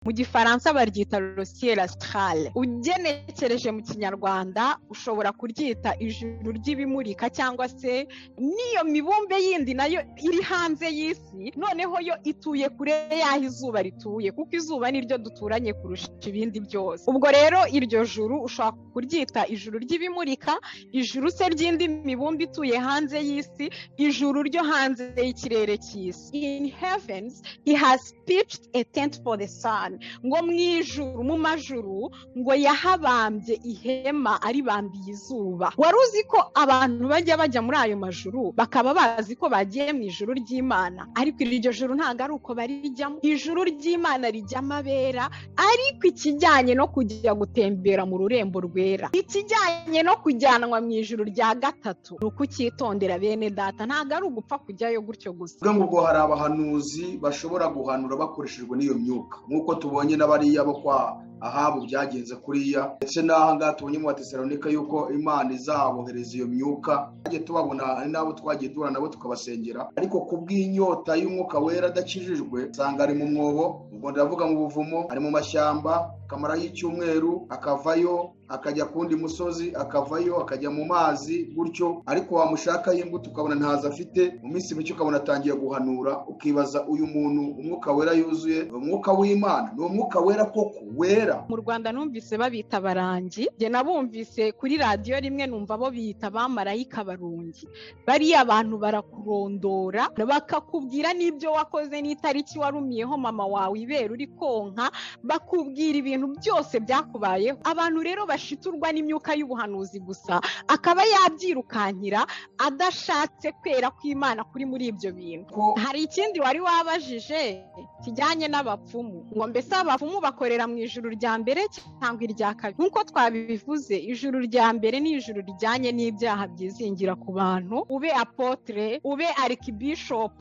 Mu Gifaransa baryita le ciel astral. Ugenekereje mu Kinyarwanda ushobora kuryita ijuru ry'ibimurika, cyangwa se n'iyo mibumbe yindi nayo iri hanze y'isi, noneho yo ituye kure y'aho izuba rituye, kuko izuba niryo duturanye kurusha ibindi byose. Ubwo rero iryo juru ushobora kuryita ijuru ry'ibimurika, ijuru se ry'indi mibumbe ituye hanze y'isi, ijuru ryo hanze y'ikirere cy'isi. In heavens he has pitched a tent for the sun. Ngo mu ijuru, mu majuru, ngo yahabambye ihema aribambiye izuba. Wari uzi ko abantu bajya bajya muri ayo majuru bakaba bazi ko bagiye mu ijuru ry'Imana, ariko iryo juru ntabwo ari uko barijyamo. Ijuru ry'Imana rijyamo abera, ariko ikijyanye no kujya gutembera mu rurembo rwera, ikijyanye no kujyanwa mu ijuru rya gatatu, ni ukucyitondera bene data, ntabwo ari ugupfa kujyayo gutyo gusa. Ubwo hari abahanuzi bashobora guhanura bakoreshejwe n'iyo myuka, nk'uko tubonye n'abariya bo kwa Ahabu byagenze kuriya, ndetse n'aha ngaha tubonye mu Batesalonika yuko Imana izabohereza iyo myuka. Twagiye tubabona, ari nabo twagiye duhura nabo tukabasengera, ariko kubw'inyota y'umwuka wera adakijijwe, usanga ari mu mwobo, ubwo ndavuga mu buvumo, ari mu mashyamba, akamarayo icyumweru, akavayo akajya ku wundi musozi, akavayo akajya mu mazi gutyo, ariko wamushaka y'imbuto ukabona ntazo afite. Mu minsi mike ukabona atangiye guhanura, ukibaza uyu muntu umwuka wera yuzuye, umwuka w'Imana ni umwuka wera koko wera. Mu Rwanda numvise babita barangi, njye nabumvise kuri radiyo rimwe numva bo biyita abamarayika barungi. Bariya abantu barakurondora, bakakubwira n'ibyo wakoze n'itariki warumiyeho mama wawe ibere uri konka, bakubwira ibintu byose byakubayeho. Abantu rero bashiturwa n'imyuka y'ubuhanuzi gusa, akaba yabyirukankira adashatse kwera kw'Imana kuri muri ibyo bintu. Hari ikindi wari wabajije kijyanye n'abapfumu, ngo mbese abapfumu bakorera mu ijuru rya mbere cyangwa irya kabiri? Nk'uko twabivuze, ijuru rya mbere ni ijuru rijyanye n'ibyaha byizingira ku bantu. Ube apotre, ube archbishop,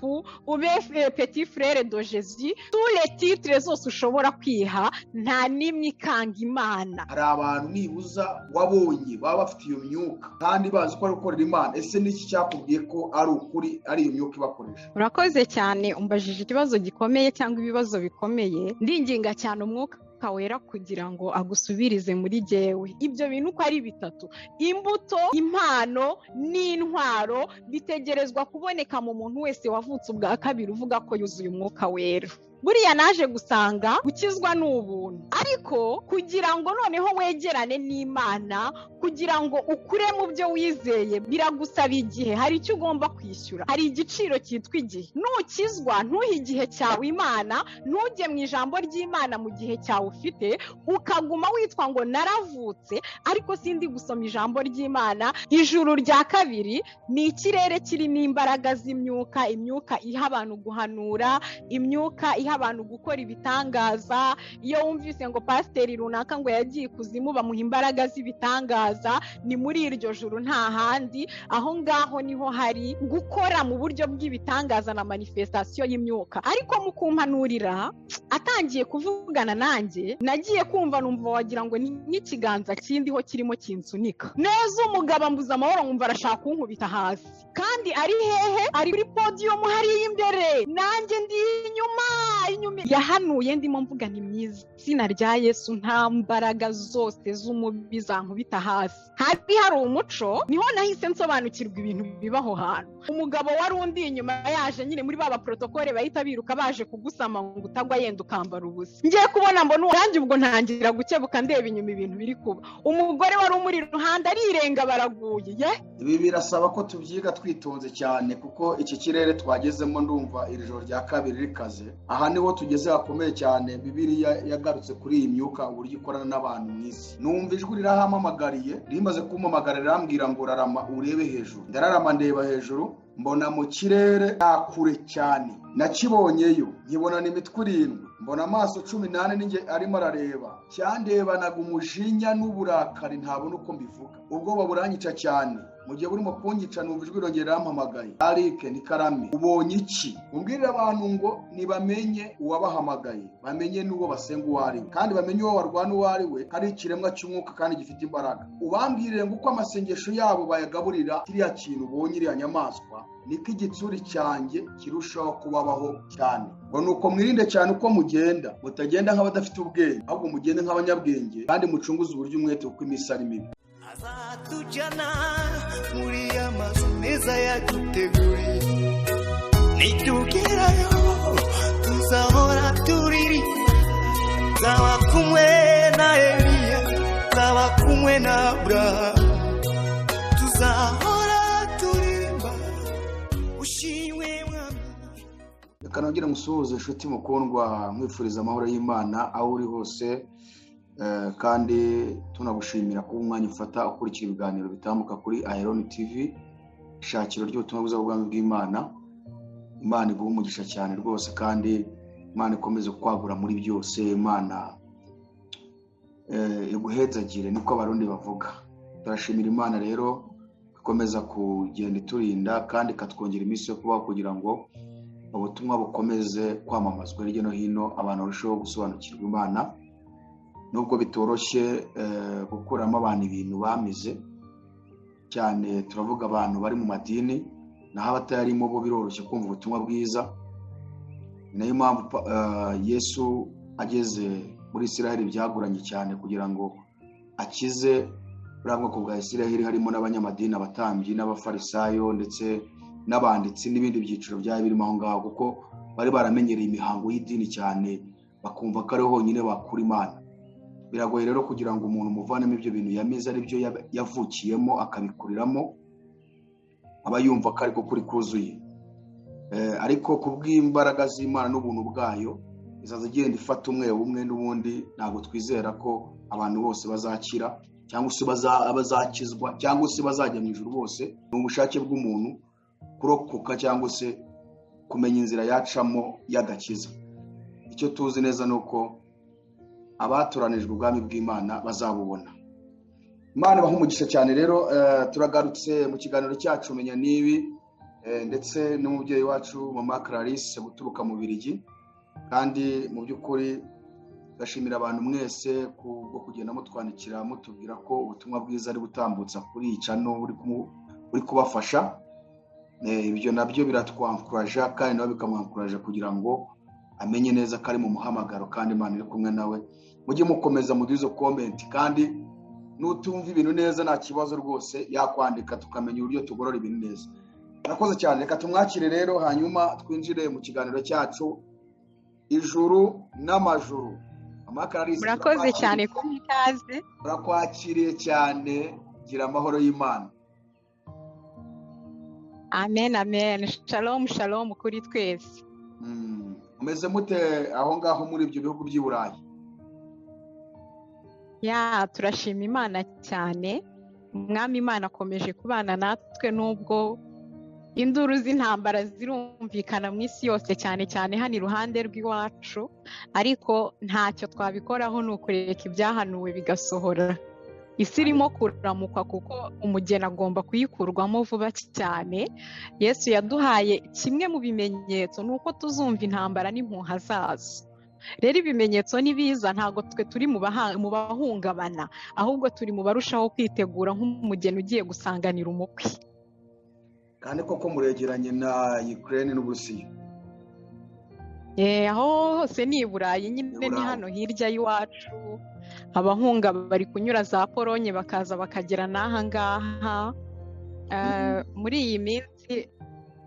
ube petit frère de Jésus, tous les titres zose ushobora kwiha, nta n'imwe ikanga Imana. Hari abantu nibuza wabonye baba bafite iyo myuka kandi bazi ko ari gukorera Imana, ese n'iki cyakubwiye ko ari ukuri ari iyo myuka ibakoresha? Urakoze cyane, umbajije ikibazo gikomeye cyangwa ibibazo bikomeye. Ndinginga cyane umwuka wera kugira ngo agusubirize muri jyewe ibyo bintu uko ari bitatu: imbuto, impano n'intwaro, bitegerezwa kuboneka mu muntu wese wavutse ubwa kabiri uvuga ko yuzuye umwuka wera. Buriya naje gusanga gukizwa ni ubuntu, ariko kugira ngo noneho wegerane n'Imana, kugira ngo ukure mu byo wizeye, biragusaba igihe. Hari icyo ugomba kwishyura, hari igiciro cyitwa igihe. Nukizwa ntuhe igihe cyawe Imana, ntujye mu ijambo ry'Imana mu gihe cyawe ufite, ukaguma witwa ngo naravutse ariko sindi gusoma ijambo ry'Imana. Ijuru rya kabiri ni ikirere kirimo imbaraga z'imyuka, imyuka iha abantu guhanura, imyuka iha abantu gukora ibitangaza. Iyo wumvise ngo pasiteri runaka ngo yagiye ikuzimu bamuha imbaraga z'ibitangaza, ni muri iryo juru nta handi. Aho ngaho niho hari gukora mu buryo bw'ibitangaza na manifestation y'imyuka. Ariko mu kumpanurira atangiye kuvugana nanjye, nagiye kumva numva wagira ngo ni nk'ikiganza kindiho kirimo kinsunika neza. Umugabo ambuza amahoro, nkumva arashaka kunkubita hasi, kandi ari hehe? Ari kuri podium hariya imbere, nanjye ndi inyuma. Yahanuye ndimo mvuga nti mu izina rya Yesu nta mbaraga zose z'umubi zankubita hasi. Hari hari umuco, niho nahise nsobanukirwa ibintu bibaho hantu. Umugabo wari undi inyuma yaje nyine muri baba protokole bahita biruka baje kugusama ngo utagwa yenda ukambara ubusa. Ngiye kubona mbona urangi, ubwo ntangira gukebuka ndeba inyuma ibintu biri kuba. Umugore wari umuri iruhande arirenga baraguye. Ibi birasaba ko tubyiga twitonze cyane, kuko iki kirere twagezemo ndumva iri joro rya kabiri rikaze. Aha niho tugeze hakomeye cyane. Bibiliya yagarutse kuri iyi myuka uburyo ikorana n'abantu mu isi. Numva ijwi rirahamamagariye, rimaze kumpamagara rirambwira ngo rarama urebe hejuru. Ndararama ndeba hejuru, mbona mu kirere kure cyane, nakibonyeyo nkibona n'imitwe irindwi, mbona amaso 14 ninjye arimo arareba. Cyandebanaga umujinya n'uburakari ntabona uko mbivuga, ubwoba buranyica cyane. Mu gihe burimo kunyica numva ijwi rongera rirampamagaye, Arike ni Karame, ubonye iki? Umbwirire abantu ngo nibamenye uwabahamagaye, bamenye n'uwo basenga uwo ari we, kandi bamenye uwo barwana uwo ari we, ari ikiremwa cy'umwuka kandi gifite imbaraga. Ubambwirire ngo uko amasengesho yabo bayagaburira kiriya kintu ubonye, iriya nyamaswa, Niko igitsuri cyanjye kirushaho kubabaho cyane. Ngo nuko mwirinde cyane uko mugenda, mutagenda nk'abadafite ubwenge, ahubwo mugende nk'abanyabwenge, kandi mucunguze uburyo umwete kuko iminsi ari mibi. Azatujyana muri ya mazu meza yaduteguriye, nitugerayo tuzahora turirimba, nzaba kumwe na Eliya, nzaba kumwe na Aburahamu, tuzahora turirimba ushimwe Mwami. Reka nongere musuhuze inshuti mukundwa, mwifuriza amahoro y'Imana aho uri hose, kandi tunagushimira kuba umwanya ufata ukurikira ibiganiro bitambuka kuri Iron TV, ishakiro ry'ubutumwa bwiza bw'ubwami bw'Imana. Imana iguhe umugisha cyane rwose, kandi Imana ikomeze kwagura muri byose, Imana iguhezagire, niko Abarundi bavuga. Turashimira Imana rero ikomeza kugenda iturinda kandi ikatwongera iminsi yo kubaho kugira ngo ubutumwa bukomeze kwamamazwa hirya no hino, abantu barusheho gusobanukirwa Imana. Nubwo bitoroshye gukuramo abantu ibintu bamize cyane, turavuga abantu bari mu madini, naho abatayarimo bo biroroshye kumva ubutumwa bwiza. Ni nayo mpamvu Yesu ageze muri Isiraheli byagoranye cyane kugira ngo akize buriya bwoko bwa Isiraheli, harimo n'abanyamadini, abatambyi n'abafarisayo ndetse n'abanditsi n'ibindi byiciro byari birimo aho ngaho, kuko bari baramenyereye imihango y'idini cyane, bakumva ko ari honyine bakura Imana. Biragoye rero kugira ngo umuntu umuvanemo ibyo bintu yamize, ari byo yavukiyemo akabikuriramo, aba yumva ko ariko kuri kuzuye. Ariko kubw'imbaraga z'Imana n'ubuntu bwayo, izaza igenda ifata umwe umwe, n'ubundi ntabwo twizera ko abantu bose bazakira cyangwa se bazakizwa cyangwa se bazajya mu ijuru bose. Ni ubushake bw'umuntu kurokoka cyangwa se kumenya inzira yacamo y'agakiza. Icyo tuzi neza ni uko abatoranijwe ubwami bw'Imana bazabubona. Imana ibahe umugisha cyane rero. Turagarutse mu kiganiro cyacu Menya Nibi, ndetse n'umubyeyi wacu Mama Clarisse guturuka mu Birigi. Kandi mu by'ukuri ndashimira abantu mwese kubwo kugenda mutwandikira mutubwira ko ubutumwa bwiza ari gutambutsa kuri iyi channel buri kubafasha. Ibyo nabyo biratwankuraja kandi nabo bikamwankuraja kugira ngo amenye neza ko ari mu muhamagaro kandi Imana iri kumwe nawe. Mujye mukomeza muduhe izo comment, kandi nutumva ibintu neza nta kibazo rwose yakwandika tukamenya uburyo tugorora ibintu neza. Murakoze cyane, reka tumwakire rero hanyuma twinjire mu kiganiro cyacu Ijuru n'Amajuru. Mama Clarisse, murakoze cyane kumpa ikaze. Turakwakiriye cyane, gira amahoro y'Imana. Amen, amen. Shalom, shalom kuri twese. Umeze mute aho ngaho muri ibyo bihugu by'i Burayi? Ya, turashima Imana cyane. Umwami Imana akomeje kubana natwe nubwo induru z'intambara zirumvikana mu isi yose, cyane cyane hano iruhande rw'iwacu, ariko ntacyo twabikoraho, ni ukureka ibyahanuwe bigasohora. Isi irimo kuramukwa kuko umugeni agomba kuyikurwamo vuba cyane. Yesu yaduhaye kimwe mu bimenyetso, ni uko tuzumva intambara n'impuha zazo. Rero ibimenyetso nibiza, ntabwo twe turi mu bahungabana, ahubwo turi mu barushaho kwitegura nk'umugeni ugiye gusanganira umukwe. Kandi koko muregeranye na Ukraine n'Uburusiya. Aho hose ni i Burayi nyine, ni hano hirya y'iwacu. Abahunga bari kunyura za Polonye bakaza bakagera n'aha ngaha. Muri iyi minsi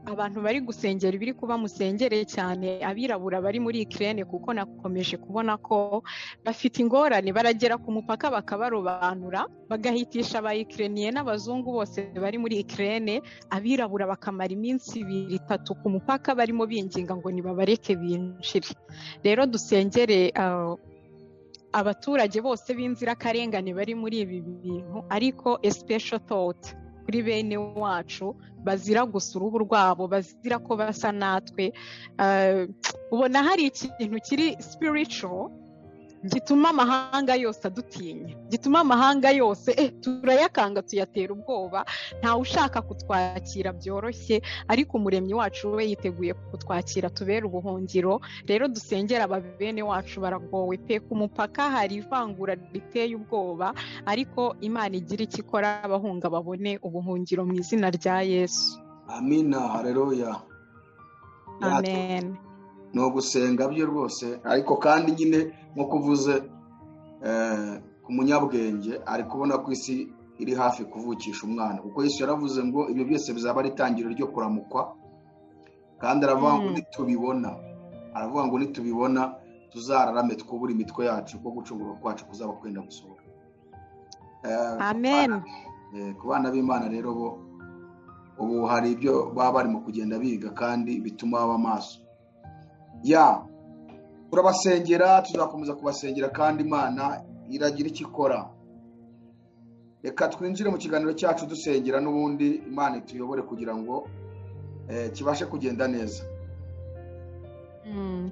abantu bari gusengera ibiri kuba, musengere cyane abirabura bari muri Ukraine, kuko nakomeje kubona ko bafite ingorane, baragera ku mupaka bakabarobanura, bagahitisha aba Ukrainiye n'abazungu bose bari muri Ukraine, abirabura bakamara iminsi 2 3 ku mupaka barimo binginga ngo nibabareke binjire. Rero dusengere abaturage bose b'inzirakarengane bari muri ibi bintu, ariko a special thought kuri bene wacu bazira gusa uruhu rwabo, bazira ko basa natwe. Ubona hari ikintu kiri spiritual gituma amahanga yose adutinya, gituma amahanga yose turayakanga, tuyatera ubwoba, ntawe ushaka kutwakira byoroshye, ariko umuremyi wacu we yiteguye kutwakira tubera ubuhungiro. Rero dusengera aba bene wacu baragowe pe, ku mupaka hari ivangura riteye ubwoba, ariko Imana igira icyo ikora abahunga babone ubuhungiro mu izina rya Yesu. Amina, haleluya. Amen. Ni ugusenga byo rwose, ariko kandi nyine nk'uko uvuze ku munyabwenge ari kubona ko isi iri hafi kuvukisha umwana, kuko Yesu yaravuze ngo ibyo byose bizaba ari itangiriro ryo kuramukwa, kandi aravuga ngo nitubibona, aravuga ngo nitubibona tuzararame twubure imitwe yacu, kuko gucungurwa kwacu kuzaba kwenda gusohora. Amen. Ku bana b'Imana rero bo ubu hari ibyo baba barimo kugenda biga kandi bituma baba maso. Ya turabasengera, tuzakomeza kubasengera kandi Imana iragira icyo ikora. Reka twinjire mu kiganiro cyacu dusengera n'ubundi Imana ituyobore kugira ngo kibashe kugenda neza.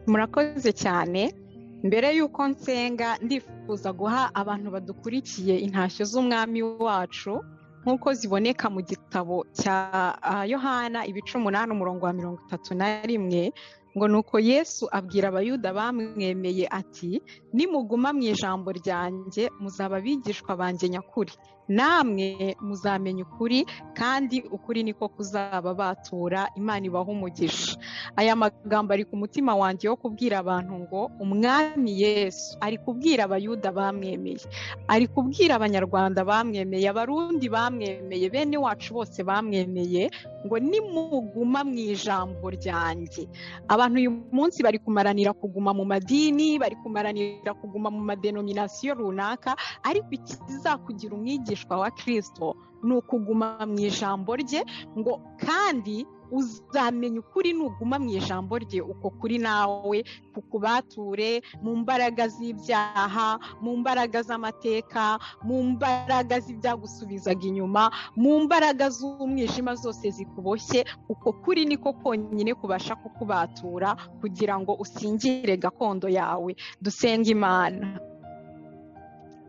Murakoze cyane. Mbere y'uko nsenga ndifuza guha abantu badukurikiye intashyo z'umwami wacu nk'uko ziboneka mu gitabo cya Yohana ibice 8 umurongo wa 31, ngo nuko Yesu abwira Abayuda bamwemeye ati nimuguma mu ijambo ryanjye muzaba abigishwa banjye nyakuri, namwe muzamenya ukuri kandi ukuri niko kuzaba batura. Imana ibaha umugisha. Aya magambo ari ku mutima wanjye wo kubwira abantu ngo umwami Yesu ari kubwira Abayuda bamwemeye, ari kubwira Abanyarwanda bamwemeye, Abarundi bamwemeye, bene wacu bose bamwemeye ngo nimuguma mu ijambo ryanjye. Abantu uyu munsi bari kumaranira kuguma mu madini, bari kumaranira kuguma mu madenominasiyo runaka, ariko ikizakugira umwigishwa wa Kristo ni ukuguma mu ijambo rye, ngo kandi uzamenya ukuri nuguma mu ijambo rye, uko kuri nawe kukubature mu mbaraga z'ibyaha, mu mbaraga z'amateka, mu mbaraga z'ibyagusubizaga inyuma, mu mbaraga z'umwijima zose zikuboshye. Uko kuri niko konyine kubasha kukubatura kugira ngo usingire gakondo yawe. Dusenga Imana.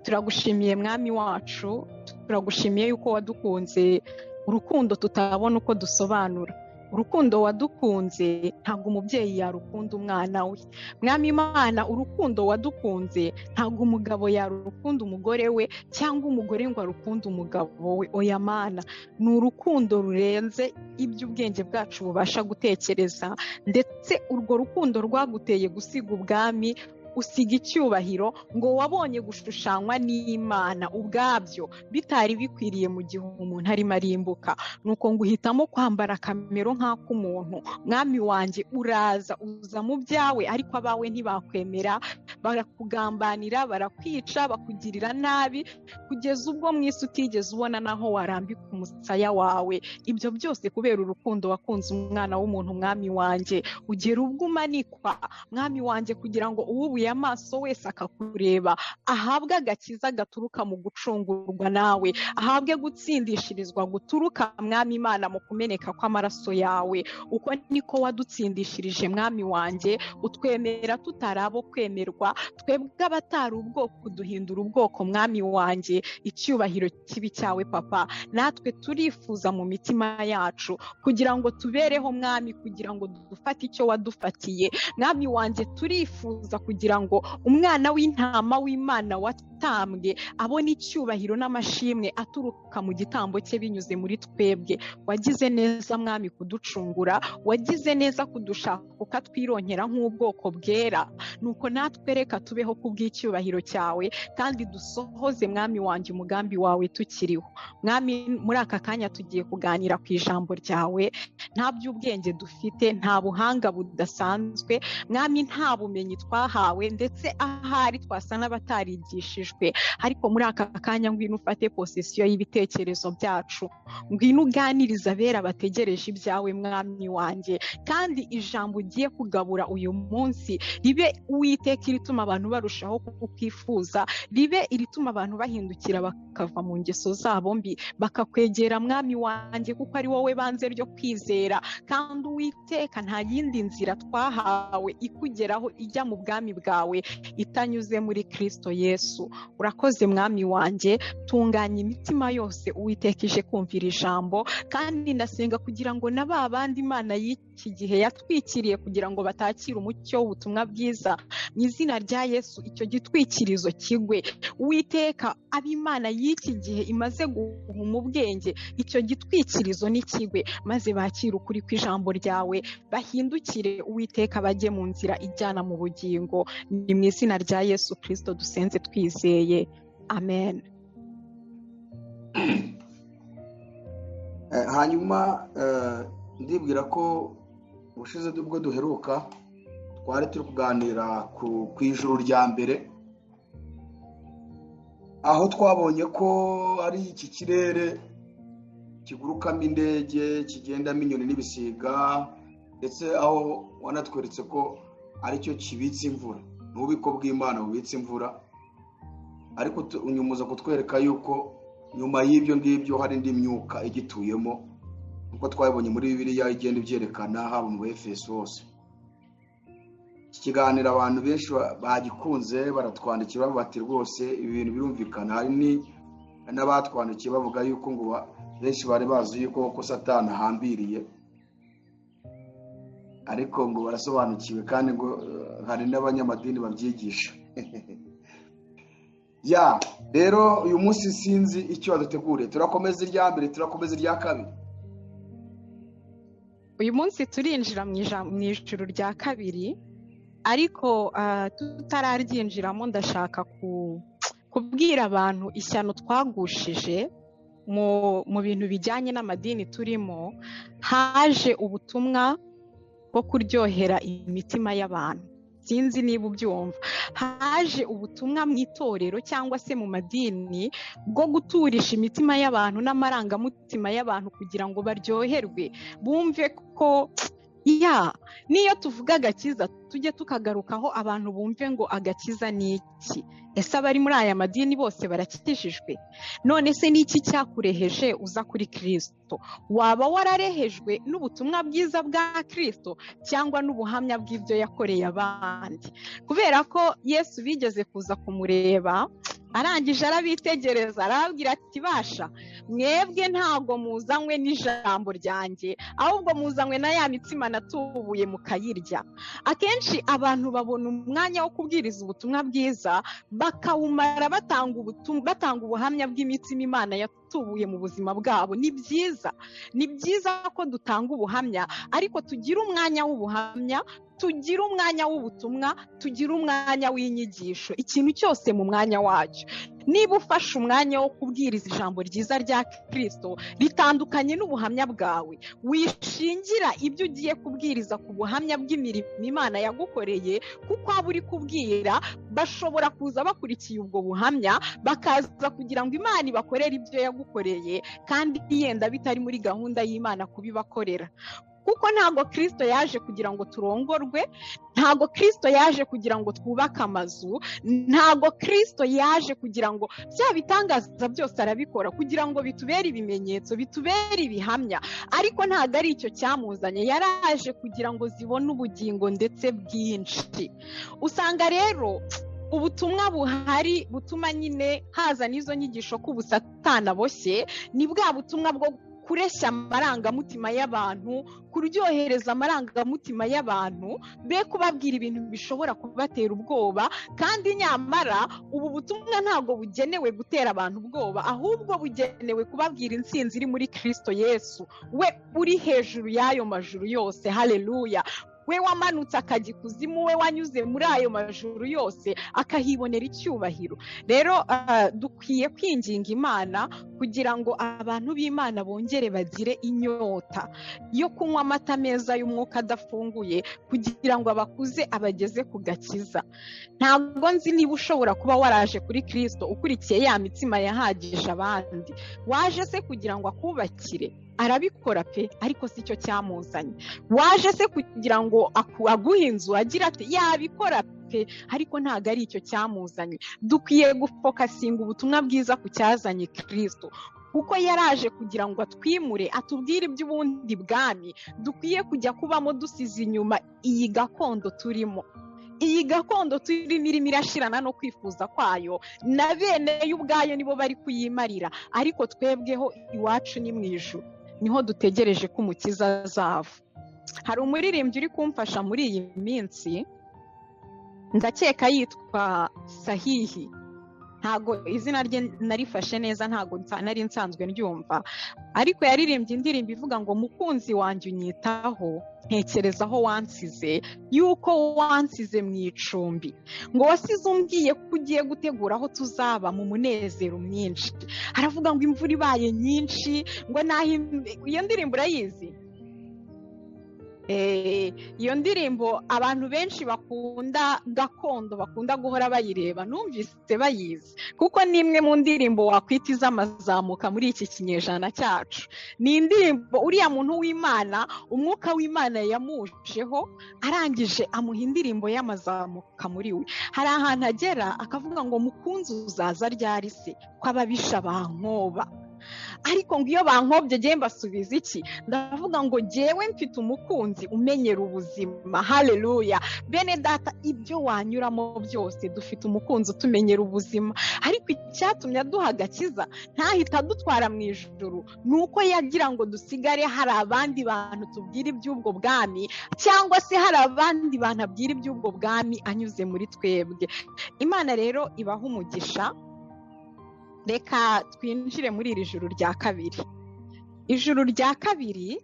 Turagushimiye mwami wacu, turagushimiye yuko wadukunze urukundo tutabona uko dusobanura. Urukundo wadukunze ntabwo umubyeyi yarukunda umwana we. Mwami Imana, urukundo wadukunze ntabwo umugabo yarukunda umugore we, cyangwa umugore ngo arukunde umugabo we. Oya Mana, ni urukundo rurenze ibyo ubwenge bwacu bubasha gutekereza, ndetse urwo rukundo rwaguteye gusiga ubwami, usiga icyubahiro, ngo wabonye gushushanywa n'Imana ubwabyo bitari bikwiriye mu gihe umuntu arimo arimbuka. Nuko ngo uhitamo kwambara akamero nk'ak'umuntu. Mwami wanjye, uraza uza mu byawe, ariko abawe ntibakwemera, barakugambanira, barakwica, bakugirira nabi, kugeza ubwo mu isi utigeze ubona naho warambika umusaya wawe. Ibyo byose kubera urukundo wakunze umwana w'umuntu. Mwami wanjye, ugera ubwo umanikwa, mwami wanjye, kugira ngo uwubuye amaso wese akakureba ahabwe agakiza gaturuka mu gucungurwa nawe, ahabwe gutsindishirizwa guturuka mwami Imana mu kumeneka kw'amaraso yawe. Uko niko wadutsindishirije mwami wanjye, utwemera tutarabo kwemerwa, twebwe abatari ubwoko duhindura ubwoko. Mwami wanjye, icyubahiro kibi cyawe papa. Natwe turifuza mu mitima yacu kugira ngo tubereho mwami, kugira ngo dufate icyo wadufatiye. Mwami wanjye, turifuza kugira ngo umwana w'intama w'Imana watambwe abone icyubahiro n'amashimwe aturuka mu gitambo cye binyuze muri twebwe. Wagize neza mwami kuducungura, wagize neza kudushaka ukatwironkera nk'ubwoko bwera. Nuko natwe reka tubeho kubw'icyubahiro cyawe, kandi dusohoze mwami wanjye umugambi wawe tukiriho. Mwami, muri aka kanya tugiye kuganira ku ijambo ryawe. Nta by'ubwenge dufite, nta buhanga budasanzwe mwami, nta bumenyi twahawe, ndetse ahari twasa n'abatarigishijwe, ariko muri aka kanya ngwino ufate posesiyo y'ibitekerezo byacu, ngwino uganiriza abera bategereje ibyawe mwami wanjye, kandi ijambo ugiye kugabura uyu munsi ribe Uwiteka irituma abantu barushaho kukwifuza, ribe irituma abantu bahindukira bakava mu ngeso zabo mbi, bakakwegera mwami wanjye, kuko ari wowe banze ryo kwizera. Kandi Uwiteka nta yindi nzira twahawe ikugeraho ijya mu bwami bwawe itanyuze muri Kristo Yesu. Urakoze mwami wanjye, tunganya imitima yose Uwiteka ije kumvira ijambo, kandi ndasenga kugira ngo na ba bandi Imana y'iki gihe yatwikiriye kugira ngo batakire umucyo w'ubutumwa bwiza, mu izina rya Yesu icyo gitwikirizo kigwe. Uwiteka, ab'Imana y'iki gihe imaze guhuma ubwenge, icyo gitwikirizo nikigwe, maze bakire ukuri kw'ijambo ryawe, bahindukire Uwiteka bajye mu nzira ijyana mu bugingo. Ni mu izina rya Yesu Kristo dusenze twizeye, amen. Hanyuma ndibwira ko ubushize ubwo duheruka twari turi kuganira ku ijuru rya mbere, aho twabonye ko ari iki kirere kigurukamo indege, kigendamo inyoni n'ibisiga, ndetse aho wanatweretse ko aricyo kibitse imvura, n'ububiko bw'Imana bubitse imvura. Ariko unyumuza kutwereka yuko nyuma y'ibyo ngibyo hari indi myuka igituyemo, nkuko twabibonye muri Bibiliya igenda ibyerekana haba mu Efeso hose. Iki kiganiro abantu benshi bagikunze, baratwandikira bavuga bati rwose ibi bintu birumvikana. Hari n'abatwandikiye bavuga yuko ngo benshi bari bazi yuko ko Satani ahambiriye, ariko ngo barasobanukiwe, kandi ngo hari n'abanyamadini babyigisha. Ya rero uyu munsi sinzi icyo baduteguriye, turakomeza irya mbere, turakomeza irya kabiri. Uyu munsi turinjira mu ijuru rya kabiri, ariko tutararyinjiramo ndashaka kubwira abantu ishyano twagushije mu bintu bijyanye n'amadini turimo. Haje ubutumwa bwo kuryohera imitima y'abantu, sinzi niba ubyumva. Haje ubutumwa mu itorero cyangwa se mu madini bwo guturisha imitima y'abantu n'amarangamutima y'abantu kugira ngo baryoherwe, bumve ko ya niyo tuvuga agakiza tujye tukagarukaho abantu bumve ngo agakiza ni iki. Ese abari muri aya madini bose barakijijwe? None se ni iki cyakureheje uza kuri Kristo? Waba wararehejwe n'ubutumwa bwiza bwa Kristo cyangwa n'ubuhamya bw'ibyo yakoreye abandi? Kubera ko Yesu bigeze kuza kumureba, arangije arabitegereza, arababwira ati basha mwebwe ntago muzanywe n'ijambo ryanjye, ahubwo muzanywe na ya mitsima natubuye mukayirya. Akenshi abantu babona umwanya wo kubwiriza ubutumwa bwiza bakawumara batanga ubuhamya bw'imitsima Imana yatubuye mu buzima bwabo. Ni byiza, ni byiza ko dutanga ubuhamya, ariko tugira umwanya w'ubuhamya, tugira umwanya w'ubutumwa, tugira umwanya w'inyigisho, ikintu cyose mu mwanya wacyo. Niba ufashe umwanya wo kubwiriza ijambo ryiza rya Kristo ritandukanye n'ubuhamya bwawe, wishingira ibyo ugiye kubwiriza ku buhamya bw'imirimo Imana yagukoreye, kuko abo uri kubwira bashobora kuza bakurikiye ubwo buhamya, bakaza kugira ngo Imana ibakorere ibyo yagukoreye, kandi yenda bitari muri gahunda y'Imana kubibakorera. Kuko ntago Kristo yaje kugira ngo turongorwe, ntago Kristo yaje kugira ngo twubake amazu, ntago Kristo yaje kugira ngo bya bitangaza byose arabikora kugira ngo bitubere ibimenyetso, bitubere ibihamya, ariko ntago ari icyo cyamuzanye. Yaraje kugira ngo zibone ubugingo ndetse bwinshi. Usanga rero ubutumwa buhari butuma nyine haza n'izo nyigisho ko ubusatana boshye, ni bwa butumwa bwo kureshya amarangamutima y'abantu, kuryohereza amarangamutima y'abantu, be kubabwira ibintu bishobora kubatera ubwoba, kandi nyamara ubu butumwa ntabwo bugenewe gutera abantu ubwoba, ahubwo bugenewe kubabwira intsinzi iri muri Kristo Yesu, we uri hejuru y'ayo majuru yose. Haleluya! We wamanutse akajya ikuzimu, we wanyuze muri ayo majuru yose akahibonera icyubahiro. Rero dukwiye kwinginga Imana kugira ngo abantu b'Imana bongere bagire inyota yo kunywa amata meza y'umwuka adafunguye, kugira ngo abakuze abageze ku gakiza. Ntabwo nzi niba ushobora kuba waraje kuri Kristo ukurikiye ya mitsima yahagije abandi. Waje se kugira ngo akubakire? Arabikora pe, ariko si cyo cyamuzanye. Waje se kugira ngo aguhe inzu? Agira ati yabikora pe, ariko ntago ari icyo cyamuzanye. Dukwiye gufokasinga ubutumwa bwiza ku cyazanye Kristo, kuko yaraje kugira ngo atwimure, atubwire iby'ubundi bwami dukwiye kujya kubamo dusize inyuma iyi gakondo turimo. Iyi gakondo turimo irimo irashirana no kwifuza kwayo, na bene yo ubwayo nibo bari kuyimarira, ariko twebweho iwacu ni mu ijuru, niho dutegereje ko Umukiza azava. Hari umuririmbyi uri kumfasha muri iyi minsi, ndakeka yitwa Sahihi, ntago izina rye narifashe neza, ntago nari nsanzwe ndyumva, ariko yaririmbye indirimbo ivuga ngo: "Mukunzi wanjye unyitaho, ntekereza aho wansize, yuko wansize mu icumbi, ngo wasize umbwiye ko ugiye gutegura aho tuzaba mu munezero mwinshi." Aravuga ngo imvura ibaye nyinshi, ngo naho iyo ndirimbo urayizi? Iyo ndirimbo abantu benshi bakunda gakondo bakunda guhora bayireba, numvise bayizi, kuko ni imwe mu ndirimbo wakwita iz'amazamuka muri iki kinyejana cyacu. Ni indirimbo uriya muntu w'Imana, umwuka w'Imana yamujeho, arangije amuha indirimbo y'amazamuka muri we. Hari ahantu agera akavuga ngo: "Mukunzi uzaza ryari se ko ababisha bankoba? Ariko ngo iyo bankobye njyewe mbasubiza iki? Ndavuga ngo jyewe mfite umukunzi umenyera ubuzima." Haleluya! Bene Data, ibyo wanyuramo byose, dufite umukunzi utumenyera ubuzima. Ariko icyatumye aduha agakiza ntahita adutwara mu ijuru ni uko yagira ngo dusigare hari abandi bantu tubwira iby'ubwo bwami, cyangwa se hari abandi bantu abwira iby'ubwo bwami anyuze muri twebwe. Imana rero ibaha umugisha. Reka twinjire muri iri juru rya kabiri. Ijuru rya kabiri,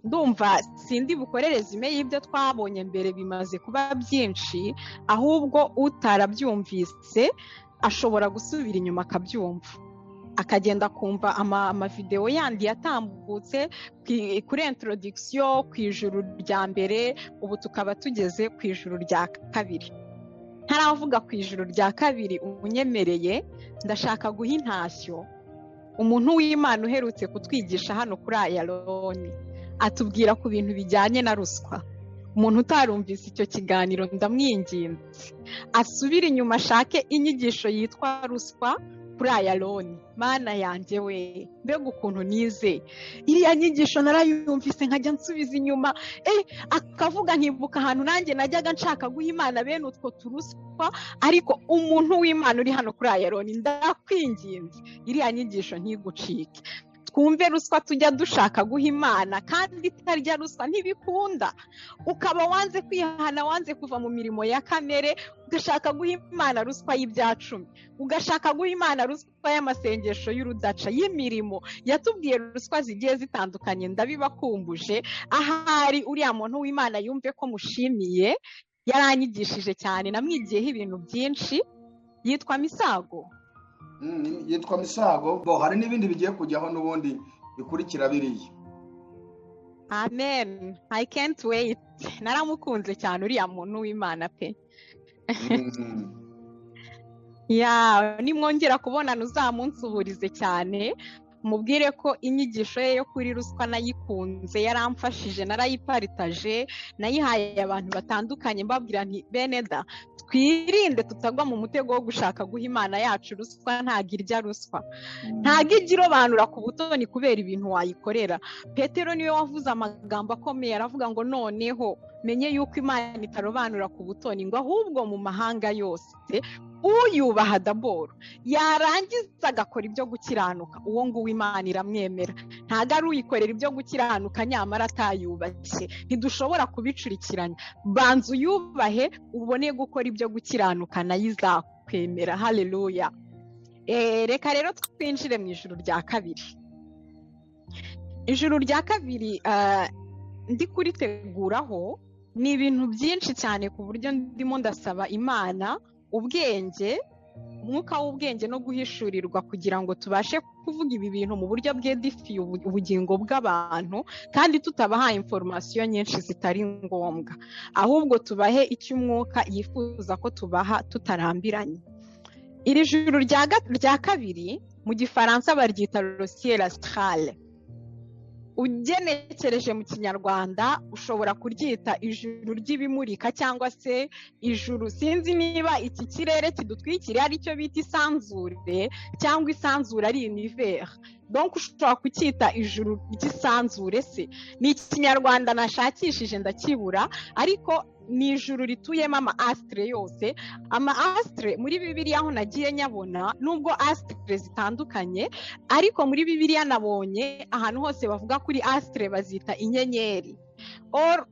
ndumva sindi bukore résumé y'ibyo twabonye mbere, bimaze kuba byinshi, ahubwo utarabyumvise ashobora gusubira inyuma akabyumva, akagenda akumva amavidewo yandi yatambutse kuri introduction ku ijuru rya mbere. Ubu tukaba tugeze ku ijuru rya kabiri. Ntaravuga ku ijuru rya kabiri, unyemereye ndashaka guha intashyo umuntu w'Imana uherutse kutwigisha hano kuri Ayaloni, atubwira ku bintu bijyanye na ruswa. Umuntu utarumvise icyo kiganiro, ndamwinginze asubire inyuma ashake inyigisho yitwa ruswa kuri Ayaloni. Mana yanjye we, mbega ukuntu nize iriya nyigisho! Narayumvise nkajya nsubiza inyuma, akavuga nkibuka ahantu nanjye najyaga nshaka guha Imana bene utwo turuswa. Ariko umuntu w'Imana uri hano kuri Ayaloni, ndakwinginze iriya nyigisho ntigucike, twumve ruswa tujya dushaka guha Imana kandi itarya ruswa. Ntibikunda. Ukaba wanze kwihana, wanze kuva mu mirimo ya kamere, ugashaka guha Imana ruswa y'ibyacumi, ugashaka guha Imana ruswa y'amasengesho y'urudaca, y'imirimo. Yatubwiye ruswa zigiye zitandukanye, ndabibakumbuje. Ahari uriya muntu w'Imana yumve ko mushimiye, yaranyigishije cyane, namwigiyeho ibintu byinshi. Yitwa Misago. Yitwa Misago. Bo hari n'ibindi bigiye kujyaho n'ubundi bikurikira biriya. Amen, I can't wait. Naramukunze cyane uriya muntu w'Imana pe. Ya, nimwongera kubonana uzamunsuhurize cyane, mubwire ko inyigisho ye yo kuri ruswa nayikunze, yaramfashije, narayiparitaje, nayihaye abantu batandukanye, mbabwira nti: "Bene da, twirinde tutagwa mu mutego wo gushaka guha Imana yacu ruswa." Ntabwo irya ruswa, ntabwo ijya irobanura ku butoni kubera ibintu wayikorera. Petero niwe wavuze amagambo akomeye, aravuga ngo: "Noneho menye yuko Imana itarobanura ku butoni, ngo ahubwo mu mahanga yose uyubaha d'abord yarangiza agakora ibyo gukiranuka, uwo nguwo Imana iramwemera." Ntabwo ari uyikorera ibyo gukiranuka nyamara atayubashye. Ntidushobora kubicurikiranya. Banza uyubahe ubone gukora ibyo gukiranuka, nayo izakwemera. Haleluya! Reka rero twinjire mu ijuru rya kabiri. Ijuru rya kabiri, ndi kuriteguraho ni ibintu byinshi cyane, ku buryo ndimo ndasaba Imana ubwenge, umwuka w'ubwenge no guhishurirwa, kugira ngo tubashe kuvuga ibi bintu mu buryo bwedifiye ubugingo bw'abantu, kandi tutabahaye information nyinshi zitari ngombwa, ahubwo tubahe icyo umwuka yifuza ko tubaha tutarambiranye. Iri juru rya kabiri mu Gifaransa baryita le ciel astral. Ugenekereje mu Kinyarwanda ushobora kuryita ijuru ry'ibimurika, cyangwa se ijuru, sinzi niba iki kirere kidutwikiriye aricyo bita isanzure, cyangwa isanzure ari univers, donc ushobora kucyita ijuru ry'isanzure. Se ni Ikinyarwanda nashakishije ndakibura, ariko Ni ijuru rituyemo ama astre yose. Ama astre muri Bibiliya aho nagiye nyabona, nubwo astre zitandukanye, ariko muri Bibiliya nabonye ahantu hose bavuga kuri astre bazita inyenyeri. Or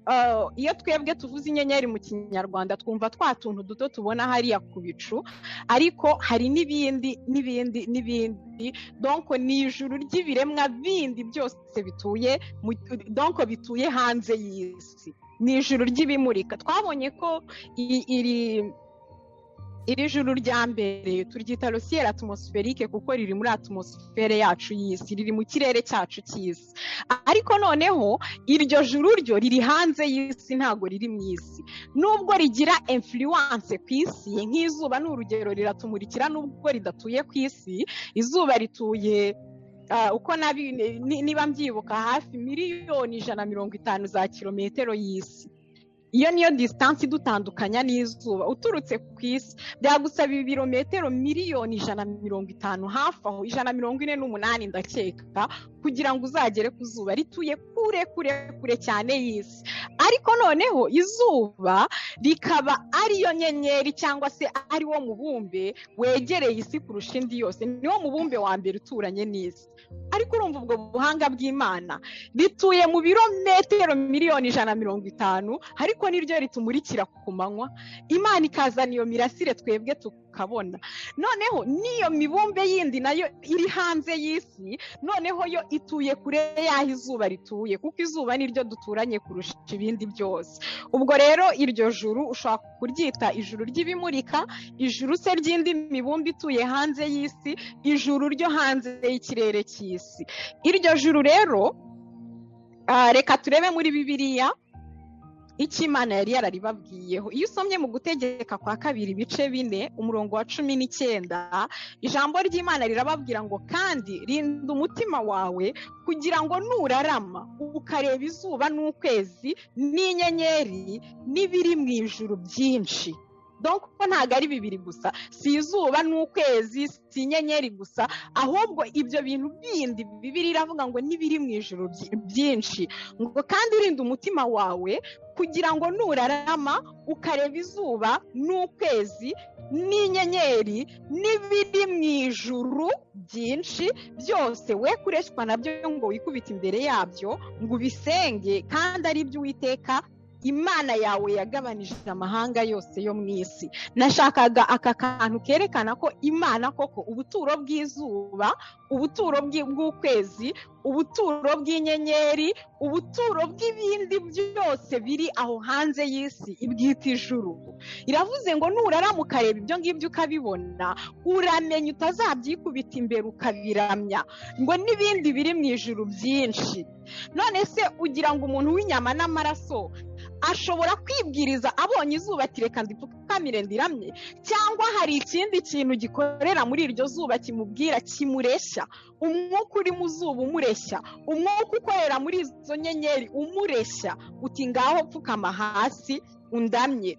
iyo twebwe tuvuze inyenyeri mu Kinyarwanda twumva twa tuntu duto tubona hariya ku bicu, ariko hari n'ibindi n'ibindi n'ibindi. Donc ni ijuru ry'ibiremwa bindi byose bituye, donc bituye hanze y'isi, ni ijuru ry'ibimurika. Twabonye ko iri juru rya mbere turyita le ciel atmosphérique kuko riri muri atmosphère yacu y'isi, riri mu kirere cyacu cy'isi. Ariko noneho iryo juru ryo riri hanze y'isi, ntago riri mu isi, nubwo rigira influence ku isi. Nk'izuba ni urugero, riratumurikira nubwo ridatuye ku isi. Izuba rituye uko niba mbyibuka hafi 150,000,000 za kilometero y'isi. Iyo niyo distance idutandukanya n'izuba. Uturutse ku isi byagusaba ibirometero 150,000,000, hafi aho 148 ndakeka, kugira ngo uzagere ku zuba rituye kure kure kure cyane y'isi. Ariko noneho izuba rikaba ariyo nyenyeri cyangwa se ari wo mubumbe wegereye isi kurusha indi yose, niwo mubumbe wa mbere uturanye n'isi. Ariko urumva ubwo buhanga bw'Imana, rituye mu birometero 150,000,000, ariko niryo ritumurikira ku manywa. Imana ikazana iyo mirasire twebwe tukabona. Noneho n'iyo mibumbe yindi nayo iri hanze y'isi, noneho yo ituye kure y'aho izuba rituye, kuko izuba niryo duturanye kurusha ibindi byose. Ubwo rero iryo juru ushobora kuryita ijuru ry'ibimurika, ijuru se ry'indi mibumbe ituye hanze y'isi, ijuru ryo hanze y'ikirere cy'isi. Iryo juru rero, reka turebe muri Bibiliya icyo Imana yari yararibabwiyeho. Iyo usomye mu Gutegeka kwa kabiri ibice 4 umurongo wa 19, ijambo ry'Imana rirababwira ngo kandi rinda umutima wawe kugira ngo nurarama ukareba izuba n'ukwezi n'inyenyeri n'ibiri mu ijuru byinshi. Donc ntabwo ari bibiri gusa, si izuba n'ukwezi, si inyenyeri gusa, ahubwo ibyo bintu bindi Bibiliya iravuga ngo n'ibiri mu ijuru byinshi. Ngo kandi rinda umutima wawe kugira ngo nurarama ukareba izuba n'ukwezi n'inyenyeri n'ibiri mu ijuru byinshi byose, we kureshywa nabyo ngo wikubite imbere yabyo ngo ubisenge, kandi ari ibyo Uwiteka Imana yawe yagabanije amahanga yose yo mu isi. Nashakaga aka kantu kerekana ko Imana koko ubuturo bw'izuba, ubuturo bw'ukwezi, ubuturo bw'inyenyeri, ubuturo bw'ibindi byose biri aho hanze y'isi ibwita ijuru. Iravuze ngo nurarama ukareba ibyo ngibyo ukabibona, uramenya utazabyikubita imbere ukabiramya, ngo n'ibindi biri mu ijuru byinshi. None se ugira ngo umuntu w'inyama n'amaraso ashobora kwibwiriza abonye izuba ati reka ndipfukamire ndiramye, cyangwa hari ikindi kintu gikorera muri iryo zuba kimubwira kimureshya? Umwuka uri mu zuba umureshya, umwuka ukorera muri izo nyenyeri umureshya, uti ngaho pfukama hasi undamye.